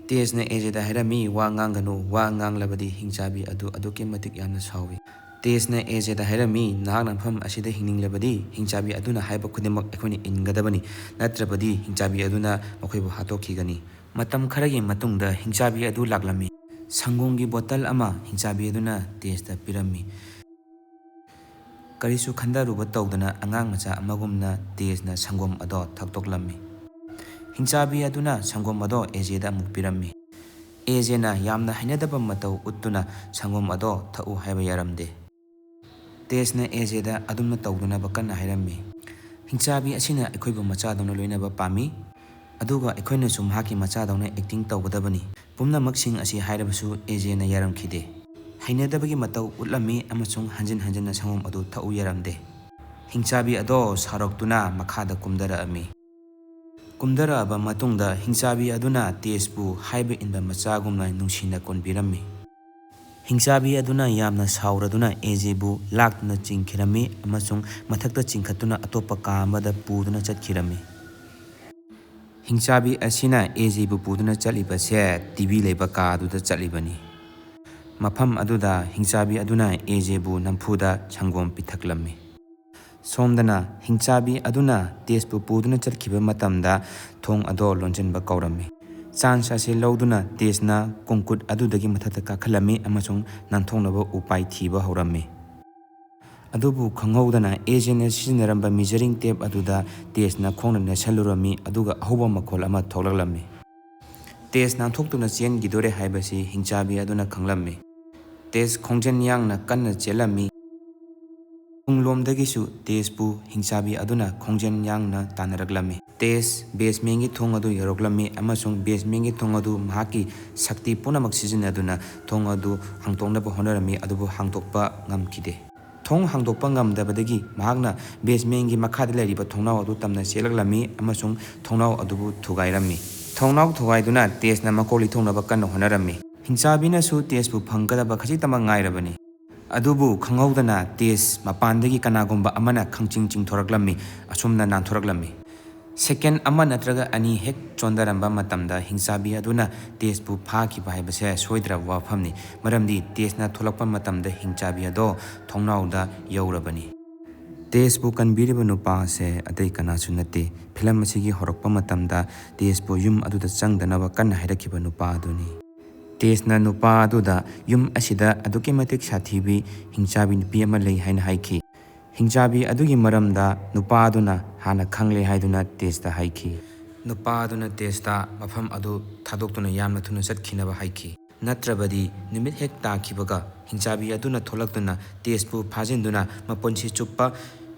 ꯇꯦꯖꯅ ꯑꯦꯖꯦꯗ ꯍꯥꯏꯔꯝꯃꯤ, "ꯋꯥ ꯉꯥꯡꯒꯅꯨ, ꯋꯥ ꯉꯥꯡꯂꯕꯗꯤ ꯍꯤꯡꯆꯥꯕꯤ ꯑꯗꯨ ꯑꯗꯨꯛꯀꯤ ꯃꯇꯤꯛ ꯌꯥꯝꯅ ꯁꯥꯎꯏ"꯫ ꯇꯦꯖꯅ ꯑꯦꯖꯦꯗ ꯍꯥꯏꯔꯝꯃꯤ, "ꯅꯍꯥꯛꯅ ꯃꯐꯝ ꯑꯁꯤꯗ ꯍꯤꯡꯅꯤꯡꯂꯕꯗꯤ ꯍꯤꯡꯆꯥꯕꯤ ꯑꯗꯨꯅ ꯍꯥꯏꯕ ꯈꯨꯗꯤꯡꯃꯛ ꯑꯩꯈꯣꯏꯅ ꯏꯟꯒꯗꯕꯅꯤ, ꯅꯠꯇ꯭ꯔꯕꯗꯤ ꯍꯤꯡꯆꯥꯕꯤ ꯑꯗꯨꯅ ꯃꯈꯣꯏꯕꯨ ꯍꯥꯠꯇꯣꯛꯈꯤꯒꯅꯤ"꯫ ꯃꯇꯝ ꯈꯔꯒꯤ ꯃꯇꯨꯡꯗ ꯍꯤꯡꯆꯥꯕꯤ ꯑꯗꯨ ꯂꯥꯛꯂꯝꯃꯤ꯫ ꯁꯪꯒꯣꯝꯒꯤ ꯕꯣꯇꯜ ꯑꯃ ꯍꯤꯡꯆꯥꯕꯤ ꯑꯗꯨꯅ ꯇꯦꯖꯇ ꯄꯤꯔꯝꯃꯤ꯫ ꯀꯔꯤꯁꯨ ꯈꯟꯊꯔꯨꯕ ꯇꯧꯗꯅ ꯑꯉꯥꯡ ꯃꯆꯥ ꯑꯃꯒꯨꯝꯅ ꯇꯦꯖꯅ ꯁꯪꯒꯣꯝ ꯑꯗꯣ ꯊꯛꯇꯣꯛꯂꯝꯃꯤ꯫ ꯍꯤꯡꯆꯥꯕꯤ ꯑꯗꯨꯅ ꯁꯪꯒꯣꯝ ꯑꯗꯣ ꯑꯦꯖꯦꯗ ꯑꯃꯨꯛ ꯄꯤꯔꯝꯃꯤ꯫ ꯑꯦꯖꯦꯅ ꯌꯥꯝꯅ ꯍꯩꯅꯗꯕ ꯃꯇꯧ ꯎꯠꯇꯨꯅ ꯁꯪꯒꯣꯝ ꯑꯗꯣ ꯊꯛꯎ ꯍꯥꯏꯕ ꯌꯥꯔꯝꯗꯦ꯫ ꯇꯦꯖꯅ ꯑꯦꯖꯦꯗ ꯑꯗꯨꯝꯅ ꯇꯧꯗꯅꯕ ꯀꯟꯅ ꯍꯥꯏꯔꯝꯃꯤ꯫ "ꯍꯤꯡꯆꯥꯕꯤ ꯑꯁꯤꯅ ꯑꯩꯈꯣꯏꯕꯨ ꯃꯆꯥꯗꯧꯅ ꯂꯣꯏꯅꯕ ꯄꯥꯝꯃꯤ, ꯑꯗꯨꯒ ꯑꯩꯈꯣꯏꯅꯁꯨ ꯃꯍꯥꯛꯀꯤ ꯃꯆꯥꯗꯧꯅ ꯑꯦꯛꯇꯤꯡ ꯇꯧꯒꯗꯕꯅꯤ"꯫ ꯄꯨꯝꯅꯃꯛꯁꯤꯡ ꯑꯁꯤ ꯍꯥꯏꯔꯕꯁꯨ ꯑꯦꯖꯦꯅ ꯌꯥꯔꯝꯈꯤꯗꯦ꯫ ꯍꯩꯅꯗꯕꯒꯤ ꯃꯇꯧ ꯎꯠꯂꯝꯃꯤ ꯑꯃꯁꯨꯡ ꯍꯟꯖꯤꯟ ꯍꯟꯖꯤꯟꯅ ꯁꯪꯒꯣꯝ ꯑꯗꯨ ꯊꯛꯎ ꯌꯥꯔꯝꯗꯦ꯫ ꯍꯤꯡꯆꯥꯕꯤ ꯑꯗꯣ ꯁꯥꯎꯔꯛꯇꯨꯅ ꯃꯈꯥꯗ ꯀꯨꯝꯊꯔꯛꯑꯝꯃꯤ꯫ ꯀꯨꯝꯊꯔꯛꯑꯕ ꯃꯇꯨꯡꯗ ꯍꯤꯡꯆꯥꯕꯤ ꯑꯗꯨꯅ ꯇꯦꯖꯄꯨ ꯍꯥꯏꯕ ꯏꯟꯕ ꯃꯆꯥꯒꯨꯝꯅ ꯅꯨꯡꯁꯤꯅ ꯀꯣꯟꯕꯤꯔꯝꯃꯤ꯫ ꯍꯤꯡꯆꯥꯕꯤ ꯑꯗꯨꯅ ꯌꯥꯝꯅ ꯁꯥꯎꯔꯗꯨꯅ ꯑꯦꯖꯦꯕꯨ ꯂꯥꯛꯇꯨꯅ ꯆꯤꯡꯈꯤꯔꯝꯃꯤ ꯑꯃꯁꯨꯡ ꯃꯊꯛꯇ ꯆꯤꯡꯈꯠꯇꯨꯅ ꯑꯇꯣꯞꯄ ꯀꯥ ꯑꯃꯗ ꯄꯨꯗꯨꯅ ꯆꯠꯈꯤꯔꯝꯃꯤ꯫ ꯍꯤꯡꯆꯥꯕꯤ ꯑꯁꯤꯅ ꯑꯦꯖꯦꯕꯨ ꯄꯨꯗꯨꯅ ꯆꯠꯂꯤꯕꯁꯦ ꯇꯤꯚꯤ ꯂꯩꯕ ꯀꯥ ꯑꯗꯨꯗ ꯆꯠꯂꯤꯕꯅꯤ꯫ ꯃꯐꯝ ꯑꯗꯨꯗ ꯍꯤꯡꯆꯥꯕꯤ ꯑꯗꯨꯅ ꯑꯦꯖꯦꯕꯨ ꯅꯝꯐꯨꯗ ꯁꯪꯒꯣꯝ ꯄꯤꯊꯛꯂꯝꯃꯤ꯫ ꯁꯣꯝꯗꯅ ꯍꯤꯡꯆꯥꯕꯤ ꯑꯗꯨꯅ ꯇꯦꯖꯄꯨ ꯄꯨꯗꯨꯅ ꯆꯠꯈꯤꯕ ꯃꯇꯝꯗ ꯊꯣꯡ ꯑꯗꯣ ꯂꯣꯟꯁꯤꯟꯕ ꯀꯧꯔꯝꯃꯤ꯫ ꯆꯥꯟꯁ ꯑꯁꯤ ꯂꯧꯗꯨꯅ ꯇꯦꯖꯅ ꯀꯣꯡꯀꯨꯠ ꯑꯗꯨꯗꯒꯤ ꯃꯊꯛꯇ ꯀꯥꯈꯠꯂꯝꯃꯤ ꯑꯃꯁꯨꯡ ꯅꯥꯟꯊꯣꯛꯅꯕ ꯎꯄꯥꯏ ꯊꯤꯕ ꯍꯧꯔꯝꯃꯤ꯫ ꯑꯗꯨꯕꯨ ꯈꯪꯍꯧꯗꯅ ꯑꯦꯖꯦꯅ ꯁꯤꯖꯤꯟꯅꯔꯝꯕ measuring tape ꯑꯗꯨꯗ ꯇꯦꯖꯅ ꯈꯣꯡꯅ ꯅꯦꯠꯁꯜꯂꯨꯔꯝꯃꯤ, ꯑꯗꯨꯒ ꯑꯍꯧꯕ ꯃꯈꯣꯜ ꯑꯃ ꯊꯣꯛꯂꯛꯂꯝꯃꯤ꯫ ꯇꯦꯖ ꯅꯥꯟꯊꯣꯛꯇꯨꯅ ꯆꯦꯟꯈꯤꯗꯣꯔꯦ ꯍꯥꯏꯕꯁꯤ ꯍꯤꯡꯆꯥꯕꯤ ꯑꯗꯨꯅ ꯈꯪꯂꯝꯃꯤ꯫ ꯇꯦꯖ ꯈꯣꯡꯖꯦꯜ ꯌꯥꯡꯅ ꯀꯟꯅ ꯆꯦꯜꯂꯝꯃꯤ꯫ ꯇꯨꯡꯂꯣꯝꯗꯒꯤꯁꯨ ꯇꯦꯖꯄꯨ ꯍꯤꯡꯆꯥꯕꯤ ꯑꯗꯨꯅ ꯈꯣꯡꯖꯦꯜ ꯌꯥꯡꯅ ꯇꯥꯟꯅꯔꯛꯂꯝꯃꯤ꯫ ꯇꯦꯖ basementꯀꯤ ꯊꯣꯡ ꯑꯗꯨ ꯌꯧꯔꯛꯂꯝꯃꯤ ꯑꯃꯁꯨꯡ basementꯀꯤ ꯊꯣꯡ ꯑꯗꯨ ꯃꯍꯥꯛꯀꯤ ꯁꯛꯇꯤ ꯄꯨꯝꯅꯃꯛ ꯁꯤꯖꯤꯟꯅꯗꯨꯅ ꯊꯣꯡ ꯑꯗꯨ ꯍꯥꯡꯗꯣꯛꯅꯕ ꯍꯣꯠꯅꯔꯝꯃꯤ, ꯑꯗꯨꯕꯨ ꯍꯥꯡꯗꯣꯛꯄ ꯉꯝꯈꯤꯗꯦ꯫ ꯊꯣꯡ ꯍꯥꯡꯗꯣꯛꯄ ꯉꯝꯗꯕꯗꯒꯤ ꯃꯍꯥꯛꯅ basementꯀꯤ ꯃꯈꯥꯗ ꯂꯩꯔꯤꯕ ꯊꯣꯡꯅꯥꯎ ꯑꯗꯨ ꯇꯝꯅ ꯆꯦꯜꯂꯛꯂꯝꯃꯤ ꯑꯃꯁꯨꯡ ꯊꯣꯡꯅꯥꯎ ꯑꯗꯨꯕꯨ ꯊꯨꯒꯥꯏꯔꯝꯃꯤ꯫ ꯊꯣꯡꯅꯥꯎ ꯊꯨꯒꯥꯏꯗꯨꯅ ꯇꯦꯖꯅ ꯃꯀꯣꯛ ꯂꯤꯊꯣꯛꯅꯕ ꯀꯟꯅ ꯍꯣꯠꯅꯔꯝꯃꯤ꯫ ꯍꯤꯡꯆꯥꯕꯤꯅꯁꯨ ꯇꯦꯖꯄꯨ ꯐꯪꯒꯗꯕ ꯈꯖꯤꯛꯇꯃꯛ ꯉꯥꯏꯔꯕꯅꯤ꯫ ꯑꯗꯨꯕꯨ ꯈꯪꯍꯧꯗꯅ ꯇꯦꯖ ꯃꯄꯥꯟꯗꯒꯤ ꯀꯅꯥꯒꯨꯝꯕ ꯑꯃꯅ ꯈꯪꯆꯤꯡ ꯆꯤꯡꯊꯣꯔꯛꯂꯝꯃꯤ, ꯑꯁꯨꯝꯅ ꯅꯥꯟꯊꯣꯔꯛꯂꯝꯃꯤ꯫ ꯁꯦꯀꯦꯟ ꯑꯃ ꯅꯠꯇ꯭ꯔꯒ ꯑꯅꯤ ꯍꯦꯛ ꯆꯣꯟꯊꯔꯝꯕ ꯃꯇꯝꯗ ꯍꯤꯡꯆꯥꯕꯤ ꯑꯗꯨꯅ ꯇꯦꯖꯄꯨ ꯐꯥꯈꯤꯕ ꯍꯥꯏꯕꯁꯦ ꯁꯣꯏꯗ꯭ꯔꯕ ꯋꯥꯐꯝꯅꯤ, ꯃꯔꯝꯗꯤ ꯇꯦꯖꯅ ꯊꯣꯛꯂꯛꯄ ꯃꯇꯝꯗ ꯍꯤꯡꯆꯥꯕꯤ ꯑꯗꯣ ꯊꯣꯡꯅꯥꯎꯗ ꯌꯧꯔꯕꯅꯤ꯫ ꯇꯦꯖꯄꯨ ꯀꯟꯕꯤꯔꯤꯕ ꯅꯨꯄꯥ ꯑꯁꯦ ꯑꯇꯩ ꯀꯅꯥꯁꯨ ꯅꯠꯇꯦ, ꯐꯤꯂꯝ ꯑꯁꯤꯒꯤ ꯍꯧꯔꯛꯄ ꯃꯇꯝꯗ ꯇꯦꯖꯄꯨ ꯌꯨꯝ ꯑꯗꯨꯗ ꯆꯪꯗꯅꯕ ꯀꯟꯅ ꯍꯥꯏꯔꯛꯈꯤꯕ ꯅꯨꯄꯥ ꯑꯗꯨꯅꯤ꯫ ꯇꯦꯖꯅ ꯅꯨꯄꯥ ꯑꯗꯨꯗ ꯌꯨꯝ ꯑꯁꯤꯗ ꯑꯗꯨꯛꯀꯤ ꯃꯇꯤꯛ ꯁꯥꯊꯤꯕꯤ ꯍꯤꯡꯆꯥꯕꯤ ꯅꯨꯄꯤ ꯑꯃ ꯂꯩ ꯍꯥꯏꯅ ꯍꯥꯏꯈꯤ꯫ ꯍꯤꯡꯆꯥꯕꯤ ꯑꯗꯨꯒꯤ ꯃꯔꯝꯗ ꯅꯨꯄꯥ ꯑꯗꯨꯅ ꯍꯥꯟꯅ ꯈꯪꯂꯦ ꯍꯥꯏꯗꯨꯅ ꯇꯦꯖꯇ ꯍꯥꯏꯈꯤ꯫ ꯅꯨꯄꯥ ꯑꯗꯨꯅ ꯇꯦꯖꯇ ꯃꯐꯝ ꯑꯗꯨ ꯊꯥꯗꯣꯛꯇꯨꯅ ꯌꯥꯝꯅ ꯊꯨꯅ ꯆꯠꯈꯤꯅꯕ ꯍꯥꯏꯈꯤ, ꯅꯠꯇ꯭ꯔꯕꯗꯤ ꯅꯨꯃꯤꯠ ꯍꯦꯛ ꯇꯥꯈꯤꯕꯒ ꯍꯤꯡꯆꯥꯕꯤ ꯑꯗꯨꯅ ꯊꯣꯛꯂꯛꯇꯨꯅ ꯇꯦꯖꯄꯨ ꯐꯥꯖꯤꯟꯗꯨꯅ ꯃꯄꯨꯟꯁꯤ ꯆꯨꯞꯄ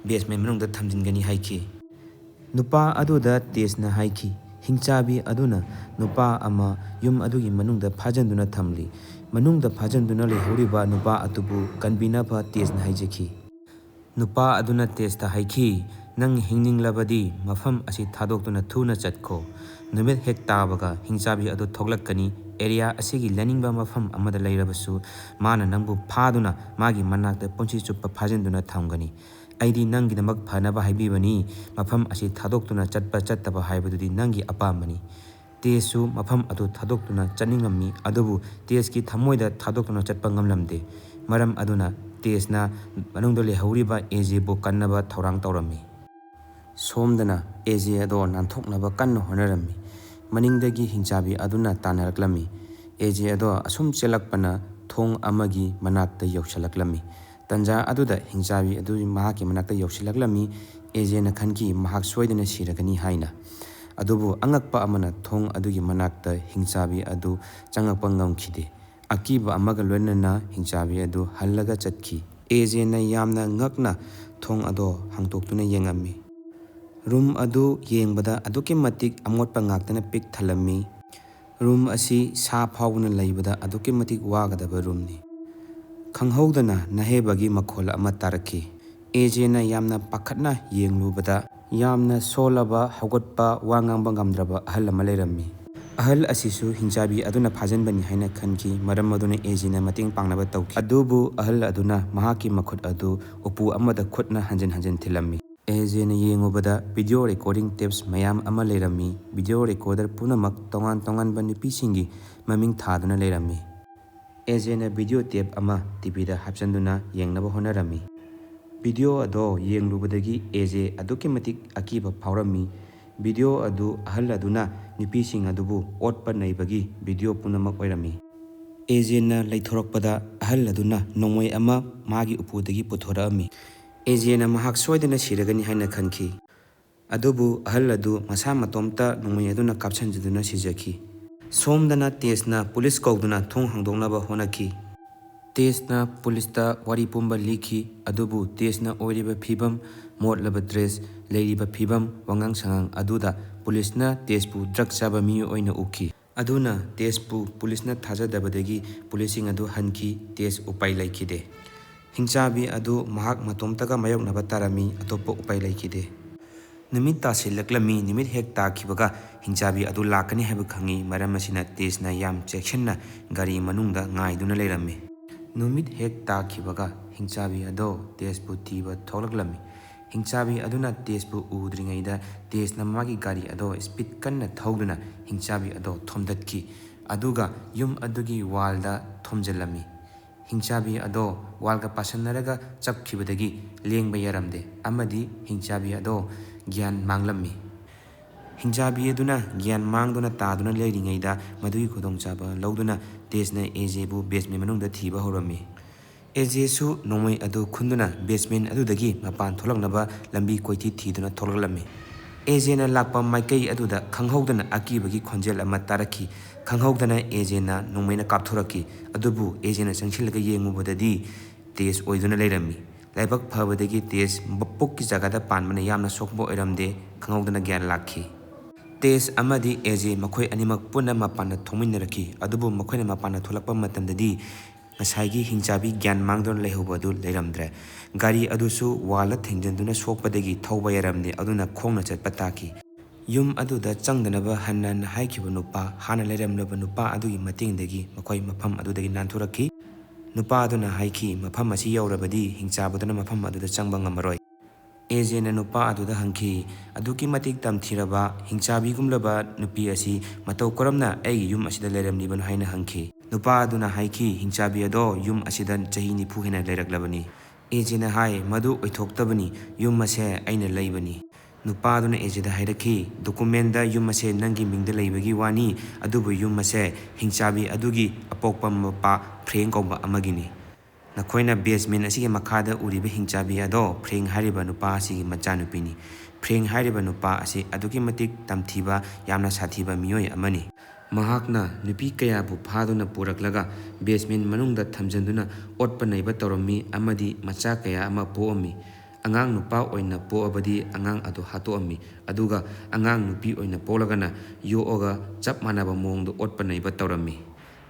ꯕꯦꯁꯃꯦꯟ ꯃꯅꯨꯡꯗ ꯊꯝꯖꯤꯟꯒꯅꯤ ꯍꯥꯏꯈꯤ꯫ ꯅꯨꯄꯥ ꯑꯗꯨꯗ ꯇꯦꯖꯅ ꯍꯥꯏꯈꯤ, ꯍꯤꯡꯆꯥꯕꯤ ꯑꯗꯨꯅ ꯅꯨꯄꯥ ꯑꯃ ꯌꯨꯝ ꯑꯗꯨꯒꯤ ꯃꯅꯨꯡꯗ ꯐꯥꯖꯤꯟꯗꯨꯅ ꯊꯝꯂꯤ꯫ ꯃꯅꯨꯡꯗ ꯐꯥꯖꯤꯟꯗꯨꯅ ꯂꯩꯍꯧꯔꯤꯕ ꯅꯨꯄꯥ ꯑꯗꯨꯕꯨ ꯀꯟꯕꯤꯅꯕ ꯇꯦꯖꯅ ꯍꯥꯏꯖꯈꯤ꯫ ꯅꯨꯄꯥ ꯑꯗꯨꯅ ꯇꯦꯖꯇ ꯍꯥꯏꯈꯤ, "ꯅꯪ ꯍꯤꯡꯅꯤꯡꯂꯕꯗꯤ ꯃꯐꯝ ꯑꯁꯤ ꯊꯥꯗꯣꯛꯇꯨꯅ ꯊꯨꯅ ꯆꯠꯈꯣ꯫ ꯅꯨꯃꯤꯠ ꯍꯦꯛ ꯇꯥꯕꯒ ꯍꯤꯡꯆꯥꯕꯤ ꯑꯗꯨ ꯊꯣꯛꯂꯛꯀꯅꯤ꯫ ꯑꯦꯔꯤꯌꯥ ꯑꯁꯤꯒꯤ ꯂꯩꯅꯤꯡꯕ ꯃꯐꯝ ꯑꯃꯗ ꯂꯩꯔꯕꯁꯨ ꯃꯥꯅ ꯅꯪꯕꯨ ꯐꯥꯗꯨꯅ ꯃꯥꯒꯤ ꯃꯅꯥꯛꯇ ꯄꯨꯟꯁꯤ ꯆꯨꯞꯄ ꯐꯥꯖꯤꯟꯗꯨꯅ ꯊꯝꯒꯅꯤ꯫ ꯑꯩꯗꯤ ꯅꯪꯒꯤꯗꯃꯛ ꯐꯅꯕ ꯍꯥꯏꯕꯤꯕꯅꯤ꯫ ꯃꯐꯝ ꯑꯁꯤ ꯊꯥꯗꯣꯛꯇꯨꯅ ꯆꯠꯄ ꯆꯠꯇꯕ ꯍꯥꯏꯕꯗꯨꯗꯤ ꯅꯪꯒꯤ ꯑꯄꯥꯝꯕꯅꯤ꯫" ꯇꯦꯖꯁꯨ ꯃꯐꯝ ꯑꯗꯨ ꯊꯥꯗꯣꯛꯇꯨꯅ ꯆꯠꯅꯤꯡꯂꯝꯃꯤ, ꯑꯗꯨꯕꯨ ꯇꯦꯖꯀꯤ ꯊꯃꯣꯏꯗ ꯊꯥꯗꯣꯛꯇꯨꯅ ꯆꯠꯄ ꯉꯝꯂꯝꯗꯦ꯫ ꯃꯔꯝ ꯑꯗꯨꯅ ꯇꯦꯖꯅ ꯃꯅꯨꯡꯗ ꯂꯩꯍꯧꯔꯤꯕ ꯑꯦꯖꯦꯕꯨ ꯀꯟꯅꯕ ꯊꯧꯔꯥꯡ ꯇꯧꯔꯝꯃꯤ꯫ ꯁꯣꯝꯗꯅ ꯑꯦꯖꯦ ꯑꯗꯣ ꯅꯥꯟꯊꯣꯛꯅꯕ ꯀꯟꯅ ꯍꯣꯠꯅꯔꯝꯃꯤ꯫ ꯃꯅꯤꯡꯗꯒꯤ ꯍꯤꯡꯆꯥꯕꯤ ꯑꯗꯨꯅ ꯇꯥꯟꯅꯔꯛꯂꯝꯃꯤ꯫ ꯑꯦꯖꯦ ꯑꯗꯣ ꯑꯁꯨꯝ ꯆꯦꯜꯂꯛꯄꯅ ꯊꯣꯡ ꯑꯃꯒꯤ ꯃꯅꯥꯛꯇ ꯌꯧꯁꯤꯜꯂꯛꯂꯝꯃꯤ꯫ ꯇꯟꯖꯥ ꯑꯗꯨꯗ ꯍꯤꯡꯆꯥꯕꯤ ꯑꯗꯨ ꯃꯍꯥꯛꯀꯤ ꯃꯅꯥꯛꯇ ꯌꯧꯁꯤꯜꯂꯛꯂꯝꯃꯤ꯫ ꯑꯦꯖꯦꯅ ꯈꯟꯈꯤ ꯃꯍꯥꯛ ꯁꯣꯏꯗꯅ ꯁꯤꯔꯒꯅꯤ ꯍꯥꯏꯅ꯫ ꯑꯗꯨꯕꯨ ꯑꯉꯛꯄ ꯑꯃꯅ ꯊꯣꯡ ꯑꯗꯨꯒꯤ ꯃꯅꯥꯛꯇ ꯍꯤꯡꯆꯥꯕꯤ ꯑꯗꯨ ꯆꯪꯉꯛꯄ ꯉꯝꯈꯤꯗꯦ꯫ ꯑꯀꯤꯕ ꯑꯃꯒ ꯂꯣꯏꯅꯅ ꯍꯤꯡꯆꯥꯕꯤ ꯑꯗꯨ ꯍꯜꯂꯒ ꯆꯠꯈꯤ꯫ ꯑꯦꯖꯦꯅ ꯌꯥꯝꯅ ꯉꯛꯅ ꯊꯣꯡ ꯑꯗꯣ ꯍꯥꯡꯇꯣꯛꯇꯨꯅ ꯌꯦꯡꯉꯝꯃꯤ꯫ ꯔꯨꯝ ꯑꯗꯨ ꯌꯦꯡꯕꯗ ꯑꯗꯨꯛꯀꯤ ꯃꯇꯤꯛ ꯑꯃꯣꯠꯄ ꯉꯥꯛꯇꯅ ꯄꯤꯛ ꯊꯜꯂꯝꯃꯤ꯫ ꯔꯨꯝ ꯑꯁꯤ ꯁꯥ ꯐꯥꯎꯕꯅ ꯂꯩꯕꯗ ꯑꯗꯨꯛꯀꯤ ꯃꯇꯤꯛ ꯋꯥꯒꯗꯕ ꯔꯨꯝꯅꯤ꯫ ꯈꯪꯍꯧꯗꯅ ꯅꯍꯦꯕꯒꯤ ꯃꯈꯣꯜ ꯑꯃ ꯇꯥꯔꯛꯈꯤ꯫ ꯑꯦꯖꯦꯅ ꯌꯥꯝꯅ ꯄꯥꯈꯠꯅ ꯌꯦꯡꯂꯨꯕꯗ, ꯌꯥꯝꯅ ꯁꯣꯜꯂꯕ, ꯍꯧꯒꯠꯄ, ꯋꯥ ꯉꯥꯡꯕ ꯉꯝꯗ꯭ꯔꯕ ꯑꯍꯜ ꯑꯃ ꯂꯩꯔꯝꯃꯤ꯫ ꯑꯍꯜ ꯑꯁꯤꯁꯨ ꯍꯤꯡꯆꯥꯕꯤ ꯑꯗꯨꯅ ꯐꯥꯖꯤꯟꯕꯅꯤ ꯍꯥꯏꯅ ꯈꯟꯈꯤ, ꯃꯔꯝ ꯑꯗꯨꯅ ꯑꯦꯖꯦꯅ ꯃꯇꯦꯡ ꯄꯥꯡꯅꯕ ꯇꯧꯈꯤ꯫ ꯑꯗꯨꯕꯨ ꯑꯍꯜ ꯑꯗꯨꯅ ꯃꯍꯥꯛꯀꯤ ꯃꯈꯨꯠ ꯑꯗꯨ ꯎꯄꯨ ꯑꯃꯗ ꯈꯨꯠꯅ ꯍꯟꯖꯤꯟ ꯍꯟꯖꯤꯟ ꯊꯤꯜꯂꯝꯃꯤ꯫ ꯑꯦꯖꯦꯅ ꯌꯦꯡꯉꯨꯕꯗ video recording tapes ꯃꯌꯥꯝ ꯑꯃ ꯂꯩꯔꯝꯃꯤ꯫ Video recorder ꯄꯨꯝꯅꯃꯛ ꯇꯣꯉꯥꯟ ꯇꯣꯉꯥꯟꯕ ꯅꯨꯄꯤꯁꯤꯡꯒꯤ ꯃꯃꯤꯡ ꯊꯥꯗꯨꯅ ꯂꯩꯔꯝꯃꯤ꯫ ꯑꯦꯖꯦꯅ video tape ꯑꯃ TVꯗ ꯍꯥꯞꯆꯤꯟꯗꯨꯅ ꯌꯦꯡꯅꯕ ꯍꯣꯠꯅꯔꯝꯃꯤ꯫ Video ꯑꯗꯣ ꯌꯦꯡꯂꯨꯕꯗꯒꯤ ꯑꯦꯖꯦ ꯑꯗꯨꯛꯀꯤ ꯃꯇꯤꯛ ꯑꯀꯤꯕ ꯐꯥꯎꯔꯝꯃꯤ꯫ Video ꯑꯗꯨ ꯑꯍꯜ ꯑꯗꯨꯅ ꯅꯨꯄꯤꯁꯤꯡ ꯑꯗꯨꯕꯨ ꯑꯣꯠꯄ ꯅꯩꯕꯒꯤ video ꯄꯨꯝꯅꯃꯛ ꯑꯣꯏꯔꯝꯃꯤ꯫ ꯑꯦꯖꯦꯅ ꯂꯩꯊꯣꯔꯛꯄꯗ ꯑꯍꯜ ꯑꯗꯨꯅ ꯅꯣꯡꯃꯩ ꯑꯃ ꯃꯥꯒꯤ ꯎꯄꯨꯗꯒꯤ ꯄꯨꯊꯣꯔꯛꯑꯝꯃꯤ꯫ ꯑꯦꯖꯦꯅ ꯃꯍꯥꯛ ꯁꯣꯏꯗꯅ ꯁꯤꯔꯒꯅꯤ ꯍꯥꯏꯅ ꯈꯟꯈꯤ꯫ ꯑꯗꯨꯕꯨ ꯑꯍꯜ ꯑꯗꯨ ꯃꯁꯥ ꯃꯇꯣꯝꯇ ꯅꯣꯡꯃꯩ ꯑꯗꯨꯅ ꯀꯥꯞꯁꯤꯟꯖꯗꯨꯅ ꯁꯤꯖꯈꯤ꯫ ꯁꯣꯝꯗꯅ ꯇꯦꯖꯅ ꯄꯨꯂꯤꯁ ꯀꯧꯗꯨꯅ ꯊꯣꯡ ꯍꯥꯡꯗꯣꯛꯅꯕ ꯍꯣꯠꯅꯈꯤ꯫ ꯇꯦꯖꯅ ꯄꯨꯂꯤꯁꯇ ꯋꯥꯔꯤ ꯄꯨꯝꯕ ꯂꯤꯈꯤ, ꯑꯗꯨꯕꯨ ꯇꯦꯖꯅ ꯑꯣꯏꯔꯤꯕ ꯐꯤꯕꯝ, ꯃꯣꯠꯂꯕ dress, ꯂꯩꯔꯤꯕ ꯐꯤꯕꯝ, ꯋꯥꯉꯥꯡ ꯁꯉꯥꯡ ꯑꯗꯨꯗ ꯄꯨꯂꯤꯁꯅ ꯇꯦꯖꯄꯨ drug ꯆꯥꯕ ꯃꯤꯑꯣꯏ ꯑꯣꯏꯅ ꯎꯈꯤ꯫ ꯑꯗꯨꯅ ꯇꯦꯖꯄꯨ ꯄꯨꯂꯤꯁꯅ ꯊꯥꯖꯗꯕꯗꯒꯤ ꯄꯨꯂꯤꯁꯁꯤꯡ ꯑꯗꯨ ꯍꯟꯈꯤ꯫ ꯇꯦꯖ ꯎꯄꯥꯏ ꯂꯩꯈꯤꯗꯦ꯫ ꯍꯤꯡꯆꯥꯕꯤ ꯑꯗꯨ ꯃꯍꯥꯛ ꯃꯇꯣꯝꯇꯒ ꯃꯥꯌꯣꯛꯅꯕ ꯇꯥꯔꯝꯃꯤ, ꯑꯇꯣꯞꯄ ꯎꯄꯥꯏ ꯂꯩꯈꯤꯗꯦ꯫ ꯅꯨꯃꯤꯠ ꯇꯥꯁꯤꯜꯂꯛꯂꯝꯃꯤ꯫ ꯅꯨꯃꯤꯠ ꯍꯦꯛ ꯇꯥꯈꯤꯕꯒ ꯍꯤꯡꯆꯥꯕꯤ ꯑꯗꯨ ꯂꯥꯛꯀꯅꯤ ꯍꯥꯏꯕ ꯈꯪꯉꯤ꯫ ꯃꯔꯝ ꯑꯁꯤꯅ ꯇꯦꯖꯅ ꯌꯥꯝ ꯆꯦꯛꯁꯤꯟꯅ ꯒꯥꯔꯤ ꯃꯅꯨꯡꯗ ꯉꯥꯏꯗꯨꯅ ꯂꯩꯔꯝꯃꯤ꯫ ꯅꯨꯃꯤꯠ ꯍꯦꯛ ꯇꯥꯈꯤꯕꯒ ꯍꯤꯡꯆꯥꯕꯤ ꯑꯗꯣ ꯇꯦꯖꯄꯨ ꯊꯤꯕ ꯊꯣꯛꯂꯛꯂꯝꯃꯤ꯫ ꯍꯤꯡꯆꯥꯕꯤ ꯑꯗꯨꯅ ꯇꯦꯖꯄꯨ ꯎꯗ꯭ꯔꯤꯉꯩꯗ ꯇꯦꯖꯅ ꯃꯥꯒꯤ ꯒꯥꯔꯤ ꯑꯗꯣ speed ꯀꯟꯅ ꯊꯧꯗꯨꯅ ꯍꯤꯡꯆꯥꯕꯤ ꯑꯗꯣ ꯊꯣꯝꯗꯠꯈꯤ꯫ ꯑꯗꯨꯒ ꯌꯨꯝ ꯑꯗꯨꯒꯤ wallꯗ ꯊꯣꯝꯖꯤꯜꯂꯝꯃꯤ꯫ ꯍꯤꯡꯆꯥꯕꯤ ꯑꯗꯣ wallꯒ ꯄꯥꯁꯟꯅꯔꯒ ꯆꯞꯈꯤꯕꯗꯒꯤ ꯂꯦꯡꯕ ꯌꯥꯔꯝꯗꯦ ꯑꯃꯗꯤ ꯍꯤꯡꯆꯥꯕꯤ ꯑꯗꯣ ꯒ꯭ꯌꯥꯟ ꯃꯥꯡꯂꯝꯃꯤ꯫ ꯍꯤꯡꯆꯥꯕꯤ ꯑꯗꯨꯅ ꯒ꯭ꯌꯥꯟ ꯃꯥꯡꯗꯨꯅ ꯇꯥꯗꯨꯅ ꯂꯩꯔꯤꯉꯩꯗ ꯃꯗꯨꯒꯤ ꯈꯨꯗꯣꯡꯆꯥꯕ ꯂꯧꯗꯨꯅ ꯇꯦꯖꯅ ꯑꯦꯖꯦꯕꯨ basement ꯃꯅꯨꯡꯗ ꯊꯤꯕ ꯍꯧꯔꯝꯃꯤ꯫ ꯑꯦꯖꯦꯁꯨ ꯅꯣꯡꯃꯩ ꯑꯗꯨ ꯈꯨꯟꯗꯨꯅ basement ꯑꯗꯨꯗꯒꯤ ꯃꯄꯥꯟ ꯊꯣꯛꯂꯛꯅꯕ ꯂꯝꯕꯤ ꯀꯣꯏꯊꯤ ꯊꯤꯗꯨꯅ ꯊꯣꯛꯂꯛꯂꯝꯃꯤ꯫ ꯑꯦꯖꯦꯅ ꯂꯥꯛꯄ ꯃꯥꯏꯀꯩ ꯑꯗꯨꯗ ꯈꯪꯍꯧꯗꯅ ꯑꯀꯤꯕꯒꯤ ꯈꯣꯟꯖꯦꯜ ꯑꯃ ꯇꯥꯔꯛꯈꯤ꯫ ꯈꯪꯍꯧꯗꯅ ꯑꯦꯖꯦꯅ ꯅꯣꯡꯃꯩꯅ ꯀꯥꯞꯊꯣꯔꯛꯈꯤ꯫ ꯑꯗꯨꯕꯨ ꯑꯦꯖꯦꯅ ꯆꯪꯁꯤꯜꯂꯒ ꯌꯦꯡꯉꯨꯕꯗꯗꯤ ꯇꯦꯖ ꯑꯣꯏꯗꯨꯅ ꯂꯩꯔꯝꯃꯤ꯫ ꯂꯥꯏꯕꯛ ꯐꯕꯗꯒꯤ ꯇꯦꯖ ꯃꯄꯨꯛꯀꯤ ꯖꯒꯥꯗ ꯄꯥꯟꯕꯅ ꯌꯥꯝꯅ ꯁꯣꯛꯄ ꯑꯣꯏꯔꯝꯗꯦ꯫ ꯈꯪꯍꯧꯗꯅ ꯒ꯭ꯌꯥꯟ ꯂꯥꯛꯈꯤ꯫ ꯇꯦꯖ ꯑꯃꯗꯤ ꯑꯦꯖꯦ ꯃꯈꯣꯏ ꯑꯅꯤꯃꯛ ꯄꯨꯟꯅ ꯃꯄꯥꯟꯗ ꯊꯣꯛꯃꯤꯟꯅꯔꯛꯈꯤ꯫ ꯑꯗꯨꯕꯨ ꯃꯈꯣꯏꯅ ꯃꯄꯥꯟꯗ ꯊꯣꯛꯂꯛꯄ ꯃꯇꯝꯗꯗꯤ ꯉꯁꯥꯏꯒꯤ ꯍꯤꯡꯆꯥꯕꯤ ꯒ꯭ꯌꯥꯟ ꯃꯥꯡꯗꯨꯅ ꯂꯩꯍꯧꯕ ꯑꯗꯨ ꯂꯩꯔꯝꯗ꯭ꯔꯦ꯫ ꯒꯥꯔꯤ ꯑꯗꯨꯁꯨ wallꯗ ꯊꯦꯡꯖꯤꯟꯗꯨꯅ ꯁꯣꯛꯄꯗꯒꯤ ꯊꯧꯕ ꯌꯥꯔꯝꯗꯦ, ꯑꯗꯨꯅ ꯈꯣꯡꯅ ꯆꯠꯄ ꯇꯥꯈꯤ꯫ ꯌꯨꯝ ꯑꯗꯨꯗ ꯆꯪꯗꯅꯕ ꯍꯟꯅ ꯍꯟꯅ ꯍꯥꯏꯈꯤꯕ ꯅꯨꯄꯥ, ꯍꯥꯟꯅ ꯂꯩꯔꯝꯂꯕ ꯅꯨꯄꯥ ꯑꯗꯨꯒꯤ ꯃꯇꯦꯡꯗꯒꯤ ꯃꯈꯣꯏ ꯃꯐꯝ ꯑꯗꯨꯗꯒꯤ ꯅꯥꯟꯊꯣꯔꯛꯈꯤ꯫ ꯅꯨꯄꯥ ꯑꯗꯨꯅ ꯍꯥꯏꯈꯤ, "ꯃꯐꯝ ꯑꯁꯤ ꯌꯧꯔꯕꯗꯤ ꯍꯤꯡꯆꯥꯕꯤꯗꯨꯅ ꯃꯐꯝ ꯑꯗꯨꯗ ꯆꯪꯕ ꯉꯝꯃꯔꯣꯏ"꯫ ꯑꯦꯖꯦꯅ ꯅꯨꯄꯥ ꯑꯗꯨꯗ ꯍꯪꯈꯤ, "ꯑꯗꯨꯛꯀꯤ ꯃꯇꯤꯛ ꯇꯝꯊꯤꯔꯕ, ꯍꯤꯡꯆꯥꯕꯤꯒꯨꯝꯂꯕ ꯅꯨꯄꯤ ꯑꯁꯤ ꯃꯇꯧ ꯀꯔꯝꯅ ꯑꯩꯒꯤ ꯌꯨꯝ ꯑꯁꯤꯗ ꯂꯩꯔꯝꯂꯤꯕꯅꯣ?" ꯍꯥꯏꯅ ꯍꯪꯈꯤ꯫ ꯅꯨꯄꯥ ꯑꯗꯨꯅ ꯍꯥꯏꯈꯤ, "ꯍꯤꯡꯆꯥꯕꯤ ꯑꯗꯣ ꯌꯨꯝ ꯑꯁꯤꯗ ꯆꯍꯤ ꯅꯤꯐꯨ ꯍꯦꯟꯅ ꯂꯩꯔꯛꯂꯕꯅꯤ"꯫ ꯑꯦꯖꯦꯅ ꯍꯥꯏ, "ꯃꯗꯨ ꯑꯣꯏꯊꯣꯛꯇꯕꯅꯤ, ꯌꯨꯝ ꯑꯁꯦ ꯑꯩꯅ ꯂꯩꯕꯅꯤ"꯫ ꯅꯨꯄꯥ ꯑꯗꯨꯅ ꯑꯦꯖꯦꯗ ꯍꯥꯏꯔꯛꯈꯤ, "ꯗꯣꯀꯨꯃꯦꯟꯗ ꯌꯨꯝ ꯑꯁꯦ ꯅꯪꯒꯤ ꯃꯤꯡꯗ ꯂꯩꯕꯒꯤ ꯋꯥꯅꯤ, ꯑꯗꯨꯕꯨ ꯌꯨꯝ ꯑꯁꯦ ꯍꯤꯡꯆꯥꯕꯤ ꯑꯗꯨꯒꯤ ꯑꯄꯣꯛꯄ ꯃꯄꯥ ꯐ꯭ꯔꯦꯡ ꯀꯧꯕ ꯑꯃꯒꯤꯅꯤ꯫ ꯅꯈꯣꯏꯅ ꯕꯦꯁꯃꯦꯟ ꯑꯁꯤꯒꯤ ꯃꯈꯥꯗ ꯎꯔꯤꯕ ꯍꯤꯡꯆꯥꯕꯤ ꯑꯗꯣ ꯐ꯭ꯔꯦꯡ ꯍꯥꯏꯔꯤꯕ ꯅꯨꯄꯥ ꯑꯁꯤꯒꯤ ꯃꯆꯥꯅꯨꯄꯤꯅꯤ꯫ ꯐ꯭ꯔꯦꯡ ꯍꯥꯏꯔꯤꯕ ꯅꯨꯄꯥ ꯑꯁꯤ ꯑꯗꯨꯛꯀꯤ ꯃꯇꯤꯛ ꯇꯝꯊꯤꯕ, ꯌꯥꯝꯅ ꯁꯥꯊꯤꯕ ꯃꯤꯑꯣꯏ ꯑꯃꯅꯤ꯫ ꯃꯍꯥꯛꯅ ꯅꯨꯄꯤ ꯀꯌꯥꯕꯨ ꯐꯥꯗꯨꯅ ꯄꯨꯔꯛꯂꯒ ꯕꯦꯁꯃꯦꯟ ꯃꯅꯨꯡꯗ ꯊꯝꯖꯤꯟꯗꯨꯅ ꯑꯣꯠꯄ ꯅꯩꯕ ꯇꯧꯔꯝꯃꯤ ꯑꯃꯗꯤ ꯃꯆꯥ ꯀꯌꯥ ꯑꯃ ꯄꯣꯛꯑꯝꯃꯤ꯫ ꯑꯉꯥꯡ ꯅꯨꯄꯥ ꯑꯣꯏꯅ ꯄꯣꯛꯑꯕꯗꯤ ꯑꯉꯥꯡ ꯑꯗꯨ ꯍꯥꯠꯇꯣꯛꯑꯝꯃꯤ, ꯑꯗꯨꯒ ꯑꯉꯥꯡ ꯅꯨꯄꯤ ꯑꯣꯏꯅ ꯄꯣꯛꯂꯒꯅ ꯌꯣꯛꯑꯒ ꯆꯞ ꯃꯥꯟꯅꯕ ꯃꯑꯣꯡꯗ ꯑꯣꯠꯄ ꯅꯩꯕ ꯇꯧꯔꯝꯃꯤ꯫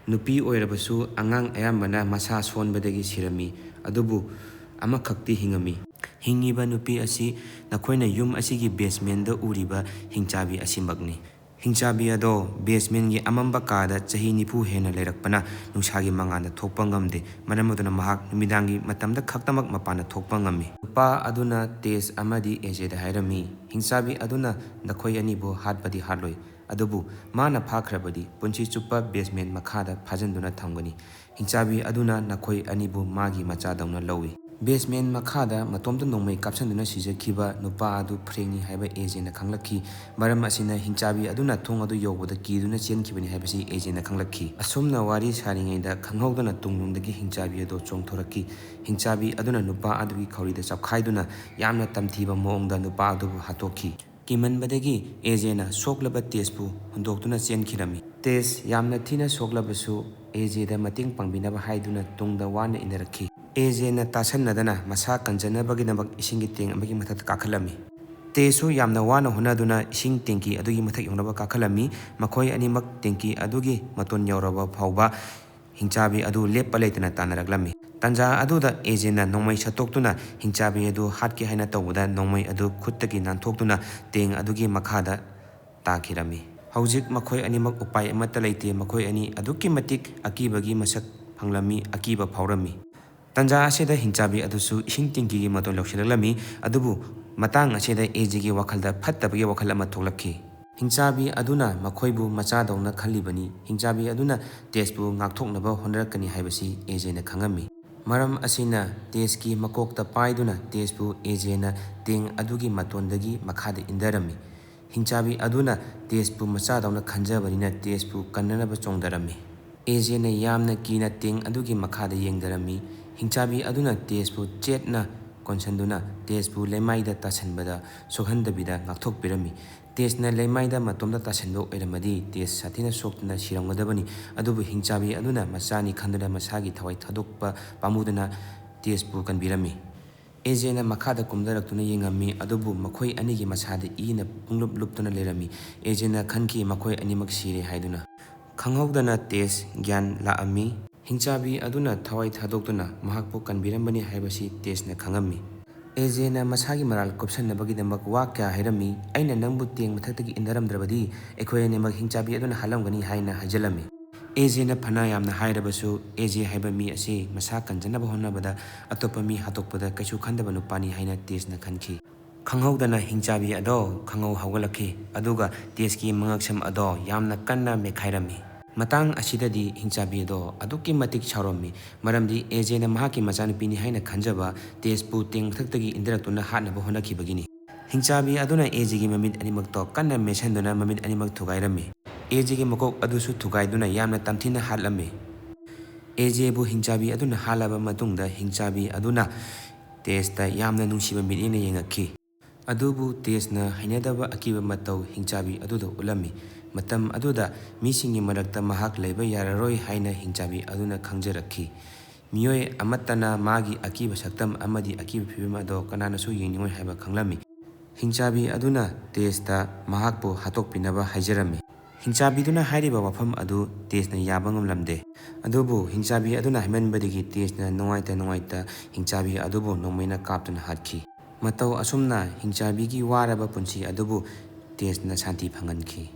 ꯅꯨꯄꯤ ꯑꯣꯏꯔꯕꯁꯨ ꯑꯉꯥꯡ ꯑꯌꯥꯝꯕꯅ ꯃꯁꯥ ꯁꯣꯟꯕꯗꯒꯤ ꯁꯤꯔꯝꯃꯤ, ꯑꯗꯨꯕꯨ ꯑꯃꯈꯛꯇꯤ ꯍꯤꯡꯉꯝꯃꯤ꯫ ꯍꯤꯡꯉꯤꯕ ꯅꯨꯄꯤ ꯑꯁꯤ ꯅꯈꯣꯏꯅ ꯌꯨꯝ ꯑꯁꯤꯒꯤ ꯕꯦꯁꯃꯦꯟꯗ ꯎꯔꯤꯕ ꯍꯤꯡꯆꯥꯕꯤ ꯑꯁꯤꯃꯛꯅꯤ꯫ ꯍꯤꯡꯆꯥꯕꯤ ꯑꯗꯣ ꯕꯦꯁꯃꯦꯟꯒꯤ ꯑꯃꯝꯕ ꯀꯥꯗ ꯆꯍꯤ ꯅꯤꯐꯨ ꯍꯦꯟꯅ ꯂꯩꯔꯛꯄꯅ ꯅꯨꯡꯁꯥꯒꯤ ꯃꯉꯥꯜꯗ ꯊꯣꯛꯄ ꯉꯝꯗꯦ꯫ ꯃꯔꯝ ꯑꯗꯨꯅ ꯃꯍꯥꯛ ꯅꯨꯃꯤꯗꯥꯡꯒꯤ ꯃꯇꯝꯗ ꯈꯛꯇꯃꯛ ꯃꯄꯥꯟꯗ ꯊꯣꯛꯄ ꯉꯝꯃꯤ꯫ ꯅꯨꯄꯥ ꯑꯗꯨꯅ ꯇꯦꯁ ꯑꯃꯗꯤ ꯑꯦꯖꯦꯗ ꯍꯥꯏꯔꯝꯃꯤ, "ꯍꯤꯡꯆꯥꯕꯤ ꯑꯗꯨꯅ ꯅꯈꯣꯏ ꯑꯅꯤꯕꯨ ꯍꯥꯠꯄꯗꯤ ꯍꯥꯠꯂꯣꯏ, ꯑꯗꯨꯕꯨ ꯃꯥꯅ ꯐꯥꯈ꯭ꯔꯕꯗꯤ ꯄꯨꯟꯁꯤ ꯆꯨꯞꯄ ꯕꯦꯁꯃꯦꯟ ꯃꯈꯥꯗ ꯐꯥꯖꯤꯟꯗꯨꯅ ꯊꯝꯒꯅꯤ꯫ ꯍꯤꯡꯆꯥꯕꯤ ꯑꯗꯨꯅ ꯅꯈꯣꯏ ꯑꯅꯤꯕꯨ ꯃꯥꯒꯤ ꯃꯆꯥꯗꯧꯅ ꯂꯧꯏ"꯫ ꯕꯦꯁꯃꯦꯟ ꯃꯈꯥꯗ ꯃꯇꯣꯝꯇ ꯅꯣꯡꯃꯩ ꯀꯥꯞꯁꯤꯟꯗꯨꯅ ꯁꯤꯖꯈꯤꯕ ꯅꯨꯄꯥ ꯑꯗꯨ ꯐ꯭ꯔꯦꯡꯅꯤ ꯍꯥꯏꯕ ꯑꯦꯖꯦꯅ ꯈꯪꯂꯛꯈꯤ꯫ ꯃꯔꯝ ꯑꯁꯤꯅ ꯍꯤꯡꯆꯥꯕꯤ ꯑꯗꯨꯅ ꯊꯣꯡ ꯑꯗꯨ ꯌꯧꯕꯗ ꯀꯤꯗꯨꯅ ꯆꯦꯟꯈꯤꯕꯅꯤ ꯍꯥꯏꯕꯁꯤ ꯑꯦꯖꯦꯅ ꯈꯪꯂꯛꯈꯤ꯫ ꯑꯁꯨꯝꯅ ꯋꯥꯔꯤ ꯁꯥꯔꯤꯉꯩꯗ ꯈꯪꯍꯧꯗꯅ ꯇꯨꯡꯂꯣꯝꯗꯒꯤ ꯍꯤꯡꯆꯥꯕꯤ ꯑꯗꯨ ꯆꯣꯡꯊꯣꯔꯛꯈꯤ꯫ ꯍꯤꯡꯆꯥꯕꯤ ꯑꯗꯨꯅ ꯅꯨꯄꯥ ꯑꯗꯨꯒꯤ ꯈꯧꯔꯤꯗ ꯆꯞꯈꯥꯏꯗꯨꯅ ꯌꯥꯝꯅ ꯇꯝꯊꯤꯕ ꯃꯑꯣꯡꯗ ꯅꯨꯄꯥ ꯑꯗꯨꯕꯨ ꯍꯥꯠꯇꯣꯛꯈꯤ꯫ ꯀꯤꯃꯟꯕꯗꯒꯤ ꯑꯦꯖꯦꯅ ꯁꯣꯛꯂꯕ ꯇꯦꯁꯄꯨ ꯍꯨꯟꯗꯣꯛꯇꯨꯅ ꯆꯦꯟꯈꯤꯔꯝꯃꯤ꯫ ꯇꯦꯁ ꯌꯥꯝꯅ ꯊꯤꯅ ꯁꯣꯛꯂꯕꯁꯨ ꯑꯦꯖꯦꯗ ꯃꯇꯦꯡ ꯄꯥꯡꯕꯤꯅꯕ ꯍꯥꯏꯗꯨꯅ ꯇꯨꯡꯗ ꯋꯥꯅ ꯏꯟꯅꯔꯛꯈꯤ꯫ ꯑꯦꯖꯦꯅ ꯇꯥꯁꯟꯅꯗꯅ ꯃꯁꯥ ꯀꯟꯖꯅꯕꯒꯤꯗꯃꯛ ꯏꯁꯤꯡꯒꯤ ꯇꯦꯡ ꯑꯃꯒꯤ ꯃꯊꯛꯇ ꯀꯥꯈꯠꯂꯝꯃꯤ꯫ ꯇꯦꯁꯁꯨ ꯌꯥꯝꯅ ꯋꯥꯅ ꯍꯣꯠꯅꯗꯨꯅ ꯏꯁꯤꯡ ꯇꯦꯡꯀꯤ ꯑꯗꯨꯒꯤ ꯃꯊꯛ ꯌꯧꯅꯕ ꯀꯥꯈꯠꯂꯝꯃꯤ꯫ ꯃꯈꯣꯏ ꯑꯅꯤꯃꯛ ꯇꯦꯡꯀꯤ ꯑꯗꯨꯒꯤ ꯃꯇꯣꯟ ꯌꯧꯔꯕ ꯐꯥꯎꯕ ꯍꯤꯡꯆꯥꯕꯤ ꯑꯗꯨ ꯂꯦꯞꯄ ꯂꯩꯇꯅ ꯇꯥꯟꯅꯔꯛꯂꯝꯃꯤ꯫ ꯇꯥꯟꯖꯥ ꯑꯗꯨꯗ ꯑꯦꯖꯦꯅ ꯅꯣꯡꯃꯩ ꯁꯠꯇꯣꯛꯇꯨꯅ ꯍꯤꯡꯆꯥꯕꯤ ꯑꯗꯨ ꯍꯥꯠꯀꯦ ꯍꯥꯏꯅ ꯇꯧꯕꯗ ꯅꯣꯡꯃꯩ ꯑꯗꯨ ꯈꯨꯠꯇꯒꯤ ꯅꯥꯟꯊꯣꯛꯇꯨꯅ ꯇꯦꯡ ꯑꯗꯨꯒꯤ ꯃꯈꯥꯗ ꯇꯥꯈꯤꯔꯝꯃꯤ꯫ ꯍꯧꯖꯤꯛ ꯃꯈꯣꯏ ꯑꯅꯤꯃꯛ ꯎꯄꯥꯏ ꯑꯃꯠꯇ ꯂꯩꯇꯦ꯫ ꯃꯈꯣꯏ ꯑꯅꯤ ꯑꯗꯨꯛꯀꯤ ꯃꯇꯤꯛ ꯑꯀꯤꯕꯒꯤ ꯃꯁꯛ ꯐꯪꯂꯝꯃꯤ, ꯑꯀꯤꯕ ꯐꯥꯎꯔꯝꯃꯤ꯫ ꯇꯥꯟꯖꯥ ꯑꯁꯤꯗ ꯍꯤꯡꯆꯥꯕꯤ ꯑꯗꯨꯁꯨ ꯏꯁꯤꯡ ꯇꯤꯡꯀꯤꯒꯤ ꯃꯇꯣꯟ ꯂꯧꯁꯤꯜꯂꯛꯂꯝꯃꯤ꯫ ꯑꯗꯨꯕꯨ ꯃꯇꯥꯡ ꯑꯁꯤꯗ ꯑꯦꯖꯦꯒꯤ ꯋꯥꯈꯜꯗ ꯐꯠꯇꯕꯒꯤ ꯋꯥꯈꯜ ꯑꯃ ꯊꯣꯛꯂꯛꯈꯤ꯫ ꯍꯤꯡꯆꯥꯕꯤ ꯑꯗꯨꯅ ꯃꯈꯣꯏꯕꯨ ꯃꯆꯥꯗꯧꯅ ꯈꯜꯂꯤꯕꯅꯤ꯫ ꯍꯤꯡꯆꯥꯕꯤ ꯑꯗꯨꯅ ꯇꯦꯖꯄꯨ ꯉꯥꯛꯊꯣꯛꯅꯕ ꯍꯣꯠꯅꯔꯛꯀꯅꯤ ꯍꯥꯏꯕꯁꯤ ꯑꯦꯖꯦꯅ ꯈꯪꯉꯝꯃꯤ꯫ ꯃꯔꯝ ꯑꯁꯤꯅ ꯇꯦꯖꯀꯤ ꯃꯀꯣꯛꯇ ꯄꯥꯏꯗꯨꯅ ꯇꯦꯖꯄꯨ ꯑꯦꯖꯦꯅ ꯇꯦꯡ ꯑꯗꯨꯒꯤ ꯃꯇꯣꯟꯗꯒꯤ ꯃꯈꯥꯗ ꯏꯟꯊꯔꯝꯃꯤ꯫ ꯍꯤꯡꯆꯥꯕꯤ ꯑꯗꯨꯅ ꯇꯦꯖꯄꯨ ꯃꯆꯥꯗꯧꯅ ꯈꯟꯖꯕꯅꯤꯅ ꯇꯦꯖꯄꯨ ꯀꯟꯅꯅꯕ ꯆꯣꯡꯊꯔꯝꯃꯤ꯫ ꯑꯦꯖꯦꯅ ꯌꯥꯝꯅ ꯀꯤꯅ ꯇꯦꯡ ꯑꯗꯨꯒꯤ ꯃꯈꯥꯗ ꯌꯦꯡꯊꯔꯝꯃꯤ꯫ ꯍꯤꯡꯆꯥꯕꯤ ꯑꯗꯨꯅ ꯇꯦꯖꯄꯨ ꯆꯦꯠꯅ ꯀꯣꯟꯁꯤꯟꯗꯨꯅ ꯇꯦꯖꯄꯨ ꯂꯩꯃꯥꯏꯗ ꯇꯥꯁꯤꯟꯕꯗ ꯁꯣꯛꯍꯟꯗꯕꯤꯗ ꯉꯥꯛꯊꯣꯛꯄꯤꯔꯝꯃꯤ꯫ ꯇꯦꯖꯅ ꯂꯩꯃꯥꯏꯗ ꯃꯇꯣꯝꯇ ꯇꯥꯁꯤꯟꯕ ꯑꯣꯏꯔꯝꯃꯗꯤ ꯇꯦꯖ ꯁꯥꯊꯤꯅ ꯁꯣꯛꯇꯨꯅ ꯁꯤꯔꯝꯒꯗꯕꯅꯤ꯫ ꯑꯗꯨꯕꯨ ꯍꯤꯡꯆꯥꯕꯤ ꯑꯗꯨꯅ ꯃꯆꯥꯅꯤ ꯈꯟꯗꯨꯅ ꯃꯁꯥꯒꯤ ꯊꯋꯥꯏ ꯊꯥꯗꯣꯛꯄ ꯄꯥꯝꯃꯨꯗꯅ ꯇꯦꯖꯄꯨ ꯀꯟꯕꯤꯔꯝꯃꯤ꯫ ꯑꯦꯖꯦꯅ ꯃꯈꯥꯗ ꯀꯨꯝꯊꯔꯛꯇꯨꯅ ꯌꯦꯡꯉꯝꯃꯤ, ꯑꯗꯨꯕꯨ ꯃꯈꯣꯏ ꯑꯅꯤꯒꯤ ꯃꯁꯥꯗ ꯏꯅ ꯄꯨꯡꯂꯨꯞ ꯂꯨꯞꯇꯨꯅ ꯂꯩꯔꯝꯃꯤ꯫ ꯑꯦꯖꯦꯅ ꯈꯟꯈꯤ ꯃꯈꯣꯏ ꯑꯅꯤꯃꯛ ꯁꯤꯔꯦ ꯍꯥꯏꯗꯨꯅ꯫ ꯈꯪꯍꯧꯗꯅ ꯇꯦꯖ ꯒ꯭ꯌꯥꯟ ꯂꯥꯛꯑꯝꯃꯤ꯫ ꯍꯤꯡꯆꯥꯕꯤ ꯑꯗꯨꯅ ꯊꯋꯥꯏ ꯊꯥꯗꯣꯛꯇꯨꯅ ꯃꯍꯥꯛꯄꯨ ꯀꯟꯕꯤꯔꯝꯕꯅꯤ ꯍꯥꯏꯕꯁꯤ ꯇꯦꯖꯅ ꯈꯪꯉꯝꯃꯤ꯫ ꯑꯦꯖꯦꯅ ꯃꯁꯥꯒꯤ ꯃꯔꯥꯜ ꯀꯨꯞꯁꯟꯅꯕꯒꯤꯗꯃꯛ ꯋꯥ ꯀꯌꯥ ꯍꯥꯏꯔꯝꯃꯤ꯫ "ꯑꯩꯅ ꯅꯪꯕꯨ ꯇꯦꯡ ꯃꯊꯛꯇꯒꯤ ꯏꯟꯊꯔꯝꯗ꯭ꯔꯕꯗꯤ ꯑꯩꯈꯣꯏ ꯑꯅꯤꯃꯛ ꯍꯤꯡꯆꯥꯕꯤ ꯑꯗꯨꯅ ꯍꯥꯠꯂꯝꯒꯅꯤ" ꯍꯥꯏꯅ ꯍꯥꯏꯖꯤꯜꯂꯝꯃꯤ꯫ ꯑꯦꯖꯦꯅ ꯐꯅ ꯌꯥꯝꯅ ꯍꯥꯏꯔꯕꯁꯨ ꯑꯦꯖꯦ ꯍꯥꯏꯕ ꯃꯤ ꯑꯁꯤ ꯃꯁꯥ ꯀꯟꯖꯅꯕ ꯍꯣꯠꯅꯕꯗ ꯑꯇꯣꯞꯄ ꯃꯤ ꯍꯥꯠꯇꯣꯛꯄꯗ ꯀꯩꯁꯨ ꯈꯟꯗꯕ ꯅꯨꯄꯥꯅꯤ ꯍꯥꯏꯅ ꯇꯦꯖꯅ ꯈꯟꯈꯤ꯫ ꯈꯪꯍꯧꯗꯅ ꯍꯤꯡꯆꯥꯕꯤ ꯑꯗꯣ ꯈꯪꯍꯧ ꯍꯧꯒꯠꯂꯛꯈꯤ, ꯑꯗꯨꯒ ꯇꯦꯖꯀꯤ ꯃꯉꯛꯁꯝ ꯑꯗꯣ ꯌꯥꯝꯅ ꯀꯟꯅ ꯃꯦꯠꯈꯥꯏꯔꯝꯃꯤ꯫ ꯃꯇꯥꯡ ꯑꯁꯤꯗꯗꯤ ꯍꯤꯡꯆꯥꯕꯤ ꯑꯗꯣ ꯑꯗꯨꯛꯀꯤ ꯃꯇꯤꯛ ꯁꯥꯎꯔꯝꯃꯤ, ꯃꯔꯝꯗꯤ ꯑꯦꯖꯦꯅ ꯃꯍꯥꯛꯀꯤ ꯃꯆꯥꯅꯨꯄꯤꯅꯤ ꯍꯥꯏꯅ ꯈꯟꯖꯕ ꯇꯦꯖꯄꯨ ꯇꯦꯡ ꯃꯊꯛꯇꯒꯤ ꯏꯟꯊꯔꯛꯇꯨꯅ ꯍꯥꯠꯅꯕ ꯍꯣꯠꯅꯈꯤꯕꯒꯤꯅꯤ꯫ ꯍꯤꯡꯆꯥꯕꯤ ꯑꯗꯨꯅ ꯑꯦꯖꯦꯒꯤ ꯃꯃꯤꯠ ꯑꯅꯤꯃꯛꯇꯣ ꯀꯟꯅ ꯃꯦꯠꯁꯟꯗꯨꯅ ꯃꯃꯤꯠ ꯑꯅꯤꯃꯛ ꯊꯨꯒꯥꯏꯔꯝꯃꯤ꯫ ꯑꯦꯖꯦꯒꯤ ꯃꯀꯣꯛ ꯑꯗꯨꯁꯨ ꯊꯨꯒꯥꯏꯗꯨꯅ ꯌꯥꯝꯅ ꯇꯝꯊꯤꯅ ꯍꯥꯠꯂꯝꯃꯤ꯫ ꯑꯦꯖꯦꯕꯨ ꯍꯤꯡꯆꯥꯕꯤ ꯑꯗꯨꯅ ꯍꯥꯠꯂꯕ ꯃꯇꯨꯡꯗ ꯍꯤꯡꯆꯥꯕꯤ ꯑꯗꯨꯅ ꯇꯦꯖꯇ ꯌꯥꯝꯅ ꯅꯨꯡꯁꯤꯕ ꯃꯤꯠꯌꯦꯡꯅ ꯌꯦꯡꯉꯛꯈꯤ꯫ ꯑꯗꯨꯕꯨ ꯇꯦꯖꯅ ꯍꯩꯅꯗꯕ ꯑꯀꯤꯕ ꯃꯇꯧ ꯍꯤꯡꯆꯥꯕꯤ ꯑꯗꯨꯗ ꯎꯠꯂꯝꯃꯤ꯫ ꯃꯇꯝ ꯑꯗꯨꯗ ꯃꯤꯁꯤꯡꯒꯤ ꯃꯔꯛꯇ ꯃꯍꯥꯛ ꯂꯩꯕ ꯌꯥꯔꯔꯣꯏ ꯍꯥꯏꯅ ꯍꯤꯡꯆꯥꯕꯤ ꯑꯗꯨꯅ ꯈꯪꯖꯔꯛꯈꯤ꯫ ꯃꯤꯑꯣꯏ ꯑꯃꯠꯇꯅ ꯃꯥꯒꯤ ꯑꯀꯤꯕ ꯁꯛꯇꯝ ꯑꯃꯗꯤ ꯑꯀꯤꯕ ꯐꯤꯕꯝ ꯑꯗꯣ ꯀꯅꯥꯅꯁꯨ ꯌꯦꯡꯅꯤꯡꯉꯣꯏ ꯍꯥꯏꯕ ꯈꯪꯂꯝꯃꯤ꯫ ꯍꯤꯡꯆꯥꯕꯤ ꯑꯗꯨꯅ ꯇꯦꯖꯇ ꯃꯍꯥꯛꯄꯨ ꯍꯥꯠꯇꯣꯛꯄꯤꯅꯕ ꯍꯥꯏꯖꯔꯝꯃꯤ꯫ ꯍꯤꯡꯆꯥꯕꯤꯗꯨꯅ ꯍꯥꯏꯔꯤꯕ ꯋꯥꯐꯝ ꯑꯗꯨ ꯇꯦꯖꯅ ꯌꯥꯕ ꯉꯝꯂꯝꯗꯦ꯫ ꯑꯗꯨꯕꯨ ꯍꯤꯡꯆꯥꯕꯤ ꯑꯗꯨꯅ ꯍꯥꯏꯃꯟꯕꯗꯒꯤ ꯇꯦꯖꯅ ꯅꯨꯡꯉꯥꯏꯇ ꯅꯨꯡꯉꯥꯏꯇ ꯍꯤꯡꯆꯥꯕꯤ ꯑꯗꯨꯕꯨ ꯅꯣꯡꯃꯩꯅ ꯀꯥꯞꯇꯨꯅ ꯍꯥꯠꯈꯤ꯫ ꯃꯇꯧ ꯑꯁꯨꯝꯅ ꯍꯤꯡꯆꯥꯕꯤꯒꯤ ꯋꯥꯔꯕ ꯄꯨꯟꯁꯤ ꯑꯗꯨꯕꯨ ꯇꯦꯖꯅ ꯁꯥꯟꯇꯤ ꯐꯪꯍꯟꯈꯤ꯫